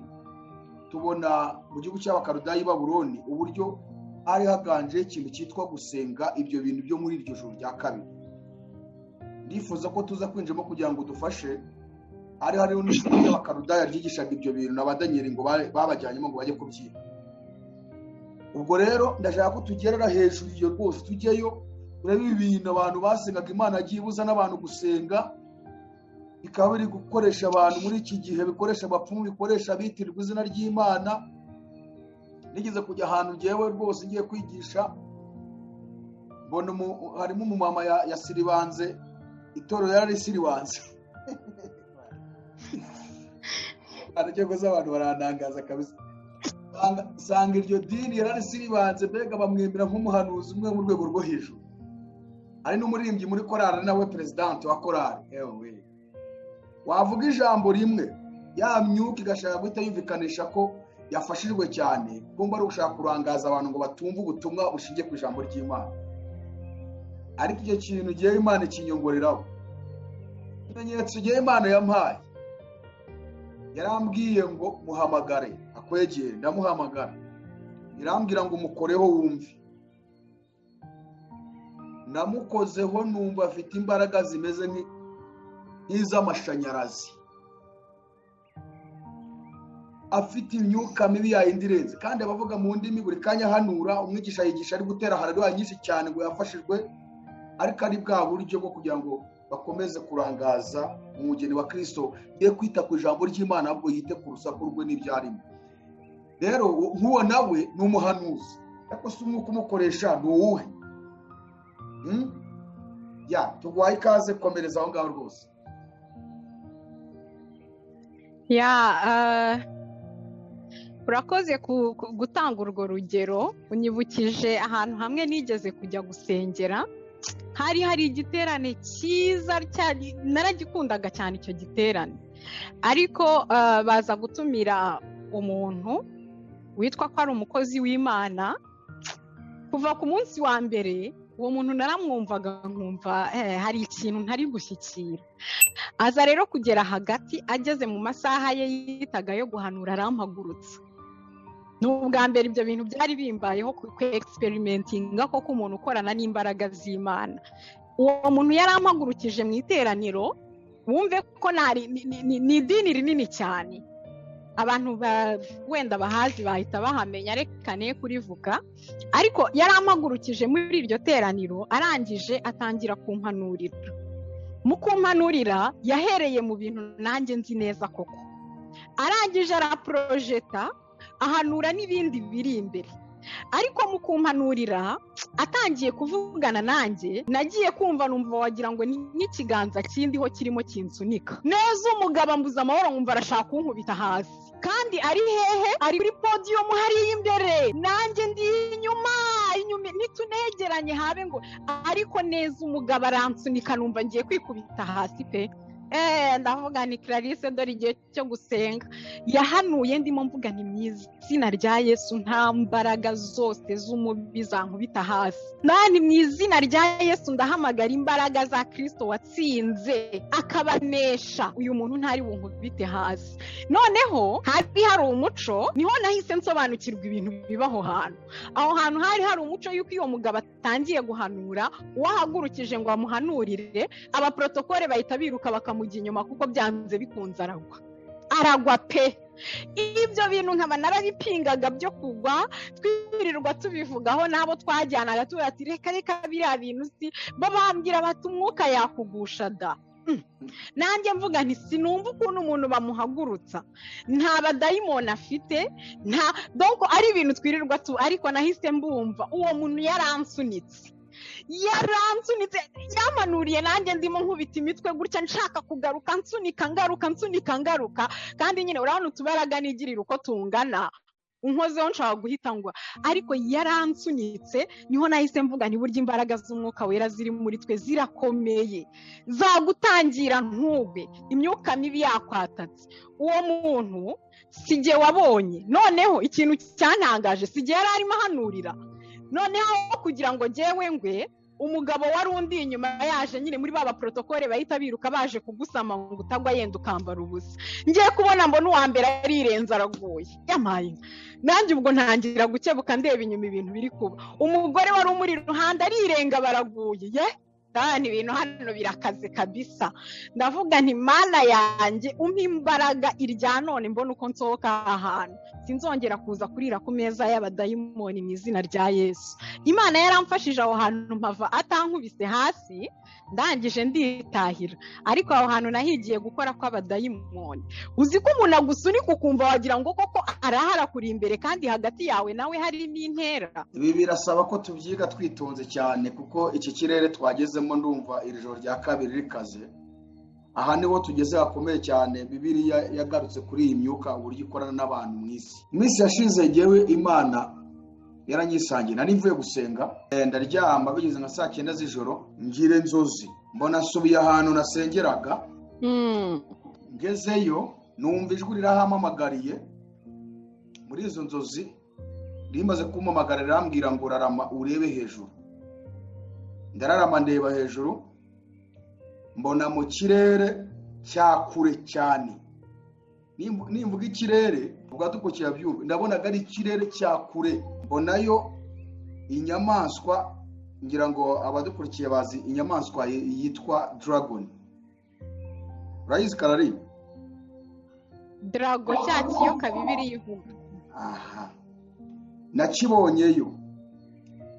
tubona mu gihugu cy'Abakarudayi Babuloni uburyo hari haganje ikintu cyitwa gusenga ibyo bintu byo muri iryo juru rya kabiri. Ndifuza ko tuza kwinjiramo kugira ngo dufashe. Hari hariho n'ishuri ry'Abakarudaya ryigishaga ibyo bintu, na ba Daniel ngo babajyanyemo ngo bajye kubyiga. Ubwo rero ndashaka ko tugerera hejuru iyo rwose, tujyeyo turebe ibintu abantu basengaga Imana yagiye ibuza n'abantu gusenga, bikaba biri gukoresha abantu muri iki gihe, bikoresha abapfumu, bikoresha abitirirwa izina ry'Imana. Nigeze kujya ahantu ngewe rwose ngiye kwigisha, mbona harimo umumama yasiribanze, itorero yararisiribanze. Ariko abantu barantangaza kabisa, sanga iryo dini yararisiribanze, mbega bamwemera nk'umuhanuzi umwe mu rwego rwo hejuru. Hari n'umuririmbyi muri korali, nawe president wa korali, ewe wavuga ijambo rimwe ya myuka igashaka guhita yumvikanisha ko yafashijwe cyane, kumva ari ugushaka kurangaza abantu ngo batumve ubutumwa bushingiye ku ijambo ry'Imana. Ariko icyo kintu gihe Imana ikinyongoreraho, ikimenyetso gihe Imana yampaye, yarambwiye ngo muhamagare akwegere, ndamuhamagara, irambwira ngo umukoreho wumve. Namukozeho numva afite imbaraga zimeze nk'iz'amashanyarazi, afite imyuka mibi yayindi irenze. Kandi abavuga mu ndimi buri kanya hanura, umwigisha yigisha ari gutera haleluya nyinshi cyane ngo yafashijwe, ariko ari bwa buryo bwo kugira ngo bakomeze kurangaza umugeni wa Kristo, ye kwita ku ijambo ry'Imana ahubwo yite ku rusaku rwe n'ibyo arimo. Rero nk'uwo nawe ni umuhanuzi, ariko si umwuka umukoresha ni uwuhe? Ya tuguhaye ikaze, komereza aho ngaho rwose. Ya urakoze gutanga urwo rugero, unyibukije ahantu hamwe nigeze kujya gusengera, hari igiterane cyiza, naragikundaga cyane icyo giterane, ariko baza gutumira umuntu witwa ko ari umukozi w'Imana. Kuva ku munsi wa mbere uwo muntu naramwumvaga nkumva hari ikintu ntari gushyikira. Aza rero kugera hagati, ageze mu masaha ye yitaga yo guhanura, arampagurutsa. Ni ubwa mbere ibyo bintu byari bimbayeho, ku experimentinga koko umuntu ukorana n'imbaraga z'Imana. Uwo muntu yarampagurukije mu iteraniro, wumve ko ni idini rinini cyane, abantu wenda bahazi bahita bahamenya, reka ne kurivuga, ariko yarampagurukije muri iryo teraniro, arangije atangira kumpanurira. Mu kumpanurira yahereye mu bintu nanjye nzi neza koko, arangije araprojeta, ahanura n'ibindi biri imbere. Ariko mu kumpanurira atangiye kuvugana nanjye, nagiye kumva numva wagira ngo ni nk'ikiganza kindiho kirimo kinsunika neza. Umugabo ambuza amahoro, nkumva arashaka kunkubita hasi. Kandi ari hehe? Ari kuri podiyumu hariya imbere, nanjye ndi inyuma inyuma, ntitunegeranye habe ngo, ariko neza umugabo aransunika, numva ngiye kwikubita hasi pe. Ndavuga ni Clarisse, dore igihe cyo gusenga. Yahanuye ndimo mvuga ni mu izina rya Yesu, nta mbaraga zose z'umubi zankubita hasi. Nani mu izina rya Yesu ndahamagara imbaraga za Kristo watsinze akabanesha, uyu muntu ntari bunkubite hasi. Noneho hari hari umuco, niho nahise nsobanukirwa ibintu biba aho hantu. Aho hantu hari hari umuco yuko iyo mugabo atangiye guhanura, uwahagurukije ngo amuhanurire, abaprotokole bahita biruka bakamujya inyuma, kuko byanze bikunze aragwa, aragwa pe. Ibyo bintu nkaba narabipingaga byo kugwa, twirirwa tubivugaho n'abo twajyanaga, tuba ati reka reka biriya bintu si bo, bambwira bati umwuka yakugusha da. Nanjye mvuga nti sinumva ukuntu umuntu bamuhagurutsa nta badayimoni afite, nta donc ari ibintu twirirwa tu. Ariko nahise mbumva uwo muntu yaransunitse, yaransunitse, yamanuriye nanjye ndimo nkubita imitwe gutya, nshaka kugaruka, nsunika ngaruka, nsunika ngaruka. Kandi nyine urabona utubaraga nigirira uko tungana, unkozeho nshaka guhita ngwa, ariko yaransunitse. Niho nahise mvuga nti burya imbaraga z'umwuka wera ziri muri twe zirakomeye, zagutangira ntugwe, imyuka mibi yakwatatse. Uwo muntu si jye wabonye. Noneho ikintu cyantangaje, si jye yari arimo ahanurira. Noneho kugira ngo njyewe ngwe, umugabo wari undi inyuma yaje nyine muri ba protokole bahita biruka baje kugusama ngo utagwa yenda ukambara ubusa. Ngiye kubona mbona uwa mbere arirenza araguye, yamaye. Nanjye ubwo ntangira gukebuka ndeba inyuma ibintu biri kuba. Umugore wari umuri iruhande arirenga baraguye, ye ndabona ibintu hano birakaze kabisa. Ndavuga nti Mana yanjye umpe imbaraga irya none mbona uko nsohoka aha hantu, sinzongera kuza kurira ku meza y'abadayimoni mu izina rya Yesu. Imana yaramfashije aho hantu mpava atankubise hasi, ndangije nditahira. Ariko aho hantu nahigiye gukora kw'abadayimoni. Uzi ko umuntu agusunika ukumva wagira ngo koko arahara kuri imbere, kandi hagati yawe nawe harimo intera. Ibi birasaba ko tubyiga twitonze cyane, kuko iki kirere twagezemo ndumva iri joro rya kabiri rikaze. Aha niho tugeze hakomeye cyane. Bibiliya yagarutse kuri iyi myuka, uburyo ikorana n'abantu mu isi. Iminsi yashize ngewe Imana yaranyisangiye, nari mvuye gusenga, ndaryama bigeze nka saa 9 z'ijoro, ngira inzozi mbona nsubiye ahantu nasengeraga. Ngezeyo numva ijwi rirahamamagariye. Muri izo nzozi rimaze kumpamagara rirambwira ngo rarama urebe hejuru. Ndararama ndeba hejuru, mbona mu kirere cya kure cyane. Nimvuga ikirere ubwo dukukira byumva, ndabonaga ari ikirere cya kure. Mbonayo inyamaswa, ngira ngo abadukurikiye bazi inyamaswa yitwa dragon. Urayizi Karari? Drago cya kiyoka Bibiliya ivuga. Aha nakibonyeyo,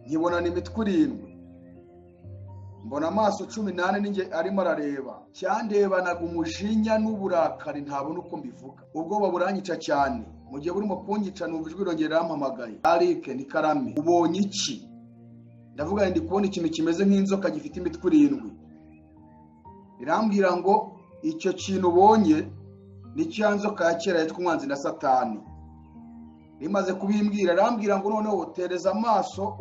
nkibona n'imitwe 7, mbona amaso 14 ninjye arimo arareba. Cyandebanaga umujinya n'uburakari ntabona uko mbivuga. Ubwoba buranyica cyane. Mu gihe burimo kunyica numva ijwi rongera rirampamagaye, Arike ni Karame, ubonye iki? Ndavuga ndi kubona ikintu kimeze nk'inzoka gifite imitwe 7. Rirambwira ngo icyo kintu ubonye ni cya nzoka ya kera yitwa umwanzi na Satani. Rimaze kubimbwira arambwira ngo noneho tereza amaso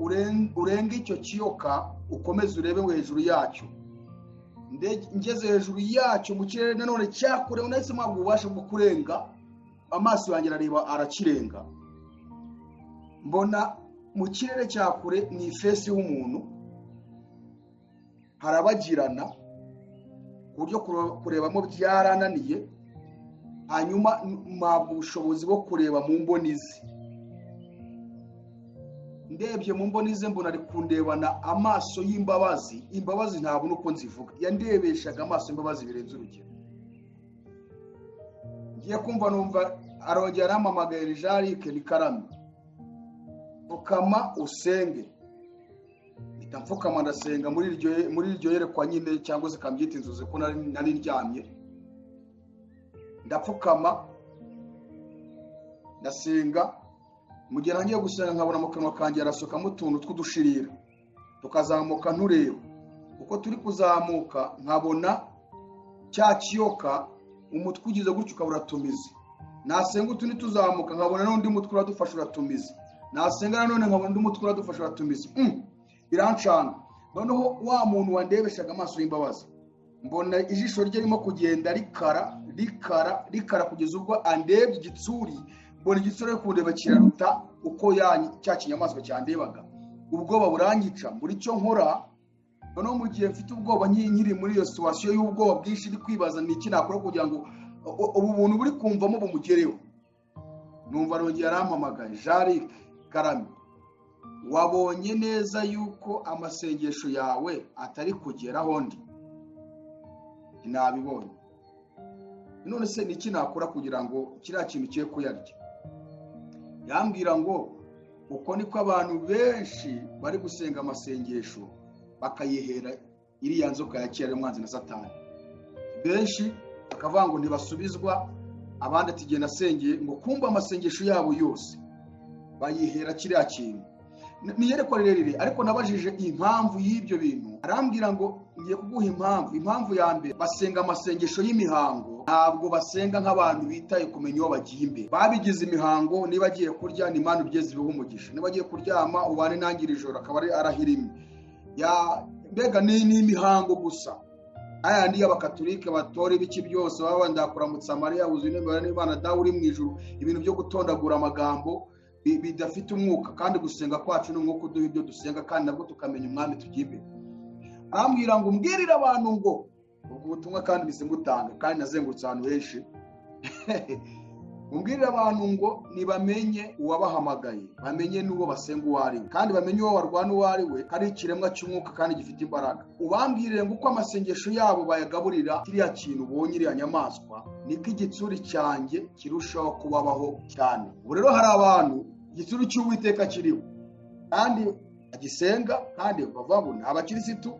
urenge icyo kiyoka, ukomeze urebe hejuru yacyo. Ngeze hejuru yacyo mu kirere nanone cyakure, nahise mpabwa ububasha bwo kurenga, amaso yanjye arareba arakirenga. Mbona mu kirere cyakure ni ifesi y'umuntu, harabagirana ku buryo kurebamo byarananiye. Hanyuma mpabwa ubushobozi bwo kureba mu mboni ze. Ndebye mu mboni ze mbona ari kundebana amaso y'imbabazi, imbabazi ntabona uko nzivuga, yandebeshaga amaso y'imbabazi birenze urugero. Ngiye kumva numva arongera arampamagaye, Jarike ni Karame, pfukama usenge. Mpita mfukama ndasenga muri iryo yerekwa nyine, cyangwa se kambyita inzozi ko nari ndyamye. Ndapfukama ndasenga, Mu gihe ntangiye gusenga, nkabona mu kanwa kanjye harasokamo utuntu tw'udushirira tukazamuka ntureba. Uko turi kuzamuka, nkabona cya kiyoka umutwe ugize gutyo ukaba uratumize. Nasenga, utundi tuzamuka, nkabona n'undi mutwe uradufasha uratumize. Nasenga nanone, nkabona undi mutwe uradufasha uratumize. Birancana. Noneho wa muntu wandebeshaga amaso y'imbabazi, mbona ijisho rye ririmo kugenda rikara, rikara, rikara, kugeza ubwo andebye igitsuri. Mbona igitsuri ari kundeba kiraruta uko cya kinyamaswa cyandebaga. Ubwoba buranyica muri cyo nkora. Noneho mu gihe mfite ubwoba, nkiri muri iyo situation y'ubwoba bwinshi, ndi kwibaza ni iki nakora kugira ngo ubu buntu buri kumvamo bumugereho, numva arongera arampamagaye: "Jarike Karame, wabonye neza yuko amasengesho yawe atari kugeraho?" Ndi nabibonye. "None se ni iki nakora kugira ngo kiriya kintu cye kuyarya?" Yambwira ngo uko niko abantu benshi bari gusenga amasengesho, bakayihera iriya nzoka ya kera y'umwanzi na Satani. Benshi bakavuga ngo ntibasubizwa, abandi ati genda asengeye ngo kumva amasengesho yabo yose bayihera kiriya kintu. Ni iyerekwa rirerire, ariko nabajije impamvu y'ibyo bintu, arambwira ngo ngiye kuguha impamvu. Impamvu ya mbere, basenga amasengesho y'imihango, ntabwo basenga nk'abantu bitaye kumenya uwo bagiye imbere. Babigize imihango: niba agiye kurya, ni Imana ugeze ibiha umugisha; niba agiye kuryama, ubane nangira ijoro, akaba ari arahirimye ya. Mbega ni imihango gusa, ayandi y'Abakatolike batora ibiki byose, baba ndakuramutsa Mariya wuzuye inema n'Imana Dawe uri mu ijuru, ibintu byo gutondagura amagambo bidafite umwuka. Kandi gusenga kwacu ni umwuka uduha ibyo dusenga, kandi nabwo tukamenya umwami tugiye imbere. Arambwira ngo mbwirire abantu ngo ubwo butumwa, kandi mpise mbutanga, kandi nazengurutse ahantu henshi. Umbwirire abantu ngo nibamenye uwabahamagaye, bamenye n'uwo basenga uwo ari we, kandi bamenye uwo barwana uwo ari we, ko ari ikiremwa cy'umwuka kandi gifite imbaraga. Ubambwirire ngo uko amasengesho yabo bayagaburira kiriya kintu ubonye, iriya nyamaswa, niko igitsuri cyanjye kirushaho kubabaho cyane. Ubu rero hari abantu igitsuri cy'Uwiteka kiriho kandi agisenga, kandi bavuga ngo ni abakirisitu,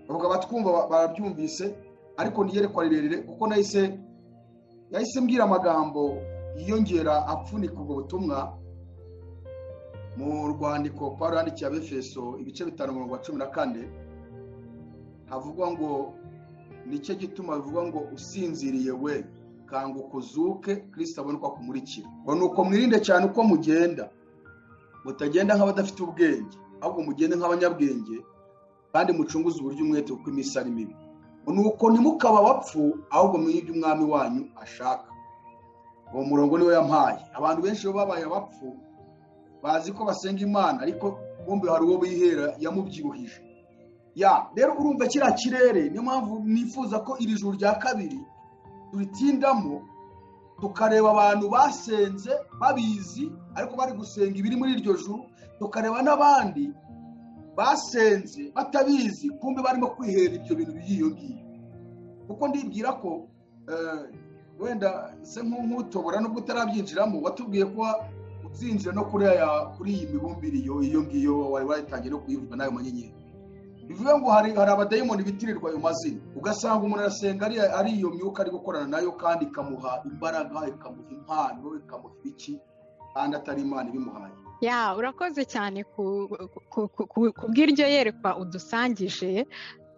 bavuga batwumva barabyumvise. Ariko niyerekwa rirerire, kuko nahise mbwira amagambo yiyongera apfunika ubwo butumwa mu rwandiko Pawulo yandikiye Abefeso, ibice 5, umurongo wa 14, havugwa ngo nicyo gituma bivugwa ngo usinziriye we, kanguka uzuke, Kirisito abone uko akumurikira. Ngo ni uko mwirinde cyane uko mugenda, mutagenda nk'abadafite ubwenge, ahubwo mugende nk'abanyabwenge, kandi mucunguze uburyo umwete, kuko iminsi ari mibi. Ngo ni uko ntimukaba abapfu, ahubwo mumenye ibyo umwami wanyu ashaka. Uwo murongo niwo yampaye. Abantu benshi bo babaye abapfu, bazi ko basenga Imana, ariko bombi hari uwo bihera yamubyibuhije ya. Rero urumva kiriya kirere, niyo mpamvu nifuza ko iri joro rya kabiri turitindamo, tukareba abantu basenze babizi ariko bari gusenga ibiri muri iryo juru, tukareba n'abandi basenze batabizi, kumbe barimo kwihera ibyo bintu by'iyo ngiyo. Kuko ndibwira ko wenda se nk'utobora, nubwo utarabyinjiramo, watubwiye ko uzinjira no kuri iyi mibumbire iyo ngiyo wari watangiye no kuyivuga n'ayo manyenyeri. Bivuga ngo hari abadayimoni bitirirwa ayo mazina, ugasanga umuntu arasenga ari iyo myuka ari gukorana nayo, kandi ikamuha imbaraga, ikamuha impano, ikamuha ibiki, kandi atari Imana ibimuhaye. Ya, urakoze cyane kubw'iryo yerekwa udusangije.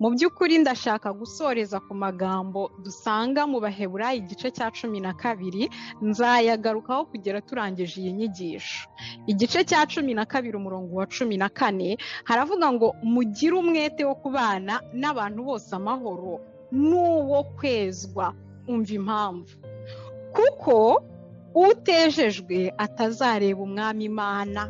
Mu by'ukuri ndashaka gusoreza ku magambo dusanga mu Baheburayi, igice cya 12. Nzayagarukaho kugera turangije iyi nyigisho. Igice cya 12, umurongo wa 14, haravuga ngo mugire umwete wo kubana n'abantu bose amahoro n'uwo kwezwa. Umva impamvu: kuko utejejwe atazareba umwami Imana.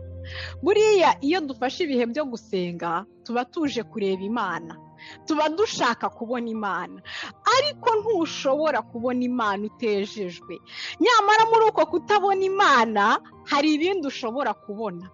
Buriya iyo dufashe ibihe byo gusenga, tuba tuje kureba Imana, tuba dushaka kubona Imana, ariko ntushobora kubona Imana utejejwe. Nyamara muri uko kutabona Imana hari ibindi ushobora kubona.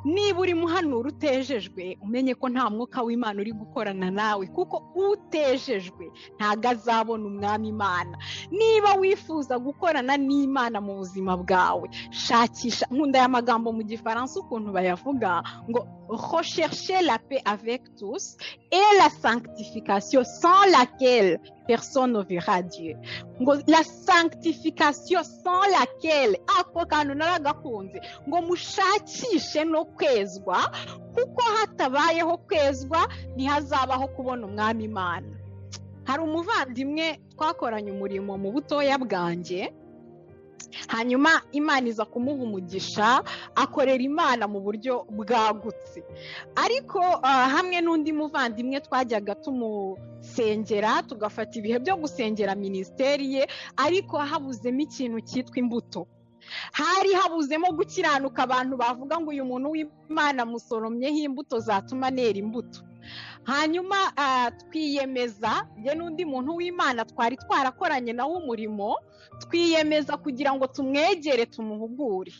Niba uri muhanura utejejwe, umenye ko nta mwuka w'Imana uri gukorana nawe, kuko utejejwe ntabwo azabona umwami Imana. Niba wifuza gukorana n'Imana mu buzima bwawe, shakisha. Nkunda aya magambo mu Gifaransa ukuntu bayavuga ngo rechercher la paix avec tous et la sanctification sans laquelle Personne ne verra Dieu. Ngo la sanctification sans laquelle, ako kantu naragakunze, ngo mushakishe no kwezwa, kuko hatabayeho kwezwa ntihazabaho kubona umwami Imana. Hari umuvandimwe twakoranye umurimo mu butoya bwanjye, hanyuma Imana iza kumuha umugisha, akorera Imana mu buryo bwagutse. Ariko hamwe n'undi muvandimwe twajyaga tumusengera, tugafata ibihe byo gusengera minisiteri ye, ariko habuzemo ikintu cyitwa imbuto. Hari habuzemo gukiranuka, abantu bavuga ngo uyu muntu w'Imana musoromyeho imbuto zatuma nera imbuto. Hanyuma twiyemeza, njye n'undi muntu w'Imana twari twarakoranye nawe umurimo, twiyemeza kugira ngo tumwegere tumuhugure,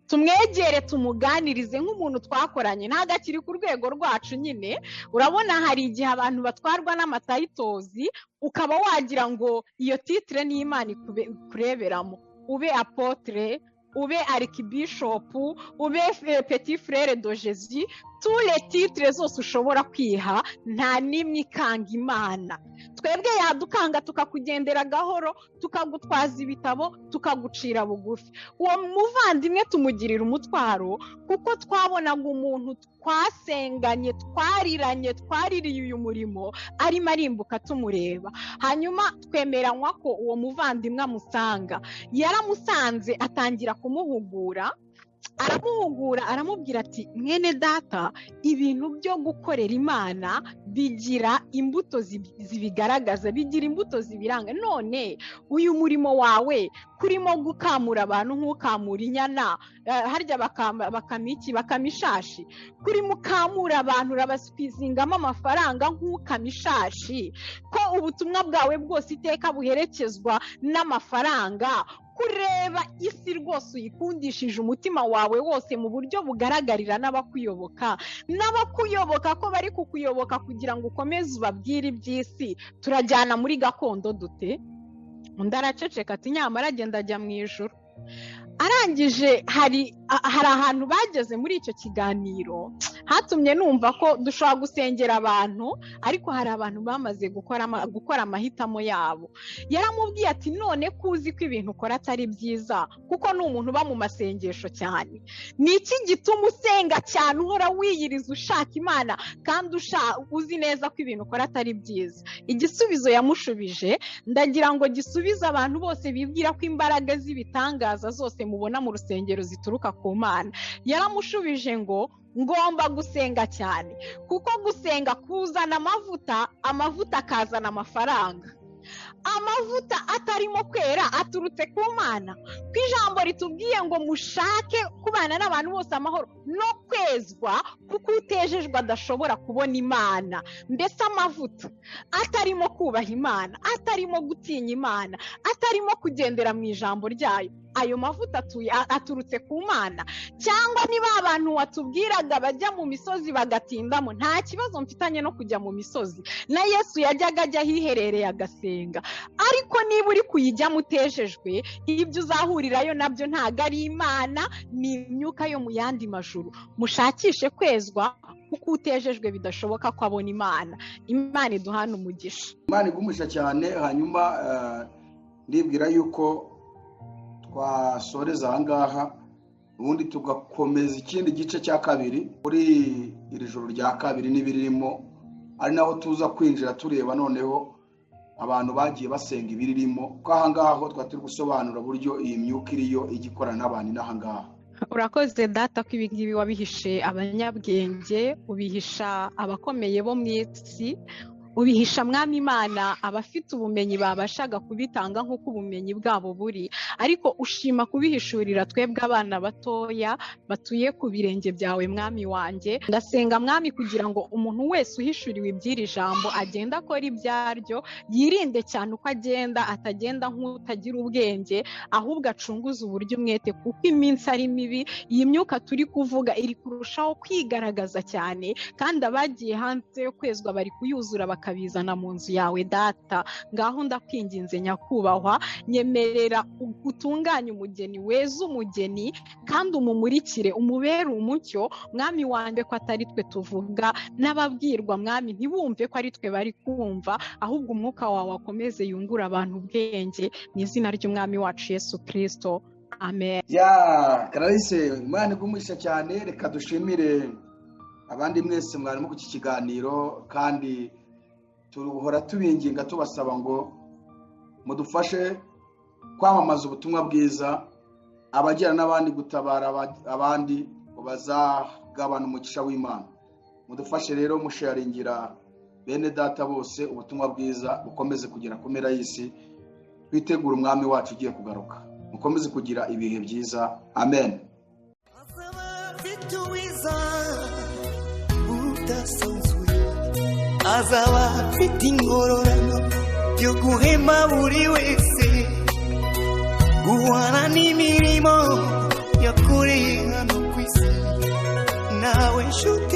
tumwegere tumuganirize nk'umuntu twakoranye, ntabwo akiri ku rwego rwacu nyine. Urabona hari igihe abantu batwarwa n'amatayitozi, ukaba wagira ngo iyo titire ni Imana ikureberamo, ube apotre, ube arikibishopu, ube petit frere de Jésus, tous les titres zose ushobora kwiha, nta n'imwe ikanga Imana. Twebwe yadukanga tukakugendera gahoro, tukagutwaza ibitabo, tukagucira bugufi. Uwo muvandimwe tumugirira umutwaro, kuko twabonaga umuntu twasenganye, twariranye, twaririye uyu murimo, arimo arimbuka tumureba. Hanyuma twemeranywa ko uwo muvandimwe amusanga. Yaramusanze atangira kumuhugura, aramuhugura, aramubwira ati mwene data, ibintu byo gukorera Imana bigira imbuto zibigaragaza, bigira imbuto zibiranga. None uyu murimo wawe kurimo gukamura abantu nk'ukamura inyana, harya bakama iki, bakama ishashi, kurimo ukamura abantu urabaswizingamo amafaranga nk'ukama ishashi, ko ubutumwa bwawe bwose iteka buherekezwa n'amafaranga, kureba isi rwose uyikundishije umutima wawe wose mu buryo bugaragarira n'abakuyoboka, n'abakuyoboka ko bari kukuyoboka kugira ngo ukomeze ubabwire iby'isi, turajyana muri gakondo dute? Undi araceceka ati nyamara agenda ajya mu ijuru. Arangije hari ahantu bageze muri icyo kiganiro hatumye numva ko dushobora gusengera abantu, ariko hari abantu bamaze gukora amahitamo yabo. Yaramubwiye ati none ko uzi ko ibintu ukora atari byiza, kuko ni umuntu uba mu masengesho cyane, ni iki gituma usenga cyane, uhora wiyiriza ushaka Imana kandi uzi neza ko ibintu ukora atari byiza? Igisubizo yamushubije, ndagira ngo gisubize abantu bose bibwira ko imbaraga z'ibitangaza zose mubona mu rusengero zituruka ku Mana. Yaramushubije ngo ngomba gusenga cyane, kuko gusenga kuzana amavuta, amavuta akazana amafaranga. Amavuta atarimo kwera aturutse ku Mana. Ku ijambo ritubwiye ngo mushake kubana n'abantu bose amahoro no kwezwa, kuko utejejwe adashobora kubona Imana. Mbese amavuta atarimo kubaha Imana, atarimo gutinya Imana, atarimo kugendera mu ijambo ryayo, ayo mavuta aturutse ku Mana. Cyangwa niba abantu watubwiraga bajya mu misozi bagatindamo, nta kibazo mfitanye no kujya mu misozi, na Yesu yajyaga ajya ahiherereye agasenga, ariko niba uri kuyijyamo utejejwe, ibyo uzahurirayo nabyo ntago ari Imana, ni imyuka yo mu yandi majuru. Mushakishe kwezwa, kuko utejejwe bidashoboka ko abona Imana. Imana iduhana umugisha, Imana igumisha cyane. Hanyuma ndibwira yuko twasoreza ahangaha, ubundi tugakomeza ikindi gice cya kabiri muri iri joro rya kabiri n'ibirimo, ari naho tuza kwinjira tureba noneho abantu bagiye basenga ibiririmo, ko ahangaha ho twari turi gusobanura uburyo iyi myuka iriyo ijya ikorana n'abantu n'ahangaha. Urakoze data ko ibi ngibi wabihishe abanyabwenge, ubihisha abakomeye bo mu isi, ubihisha mwami Imana abafite ubumenyi babashaga kubitanga nk'uko ubumenyi bwabo buri, ariko ushima kubihishurira twebwe abana batoya batuye ku birenge byawe mwami wanjye. Ndasenga mwami kugira ngo umuntu wese uhishuriwe iby'iri jambo agenda akora ibyaryo, yirinde cyane uko agenda, atagenda nk'utagira ubwenge, ahubwo acunguze uburyo umwete, kuko iminsi ari mibi. Iyi myuka turi kuvuga iri kurushaho kwigaragaza cyane, kandi abagiye hanze yo kwezwa bari kuyuzura bakabizana mu nzu yawe Data. Ngaho ndakwinginze nyakubahwa, nyemerera utunganye umugeni, weze umugeni kandi umumurikire, umubere umucyo Mwami wanjye, ko atari twe tuvuga n'ababwirwa Mwami ntibumve ko ari twe bari kumva, ahubwo umwuka wawe akomeze yungura abantu ubwenge, mu izina ry'Umwami wacu Yesu Kirisito, amen. Ya Clarisse, Imana igumisha cyane. Reka dushimire abandi mwese mwari mu iki kiganiro, kandi tuhora tubinginga tubasaba ngo mudufashe kwamamaza ubutumwa bwiza, abagira n'abandi gutabara abandi ngo bazagabana umugisha w'Imana. Mudufashe rero musharingira bene data bose ubutumwa bwiza bukomeze kugera ku mpera y'isi, twitegure Umwami wacu ugiye kugaruka. Mukomeze kugira ibihe byiza, amen. Azaba afite uwiza udasanzwe, azaba afite ingororano yo guhema buri wese guhana n'imirimo yakoreye hano ku isi. Nawe nshuti.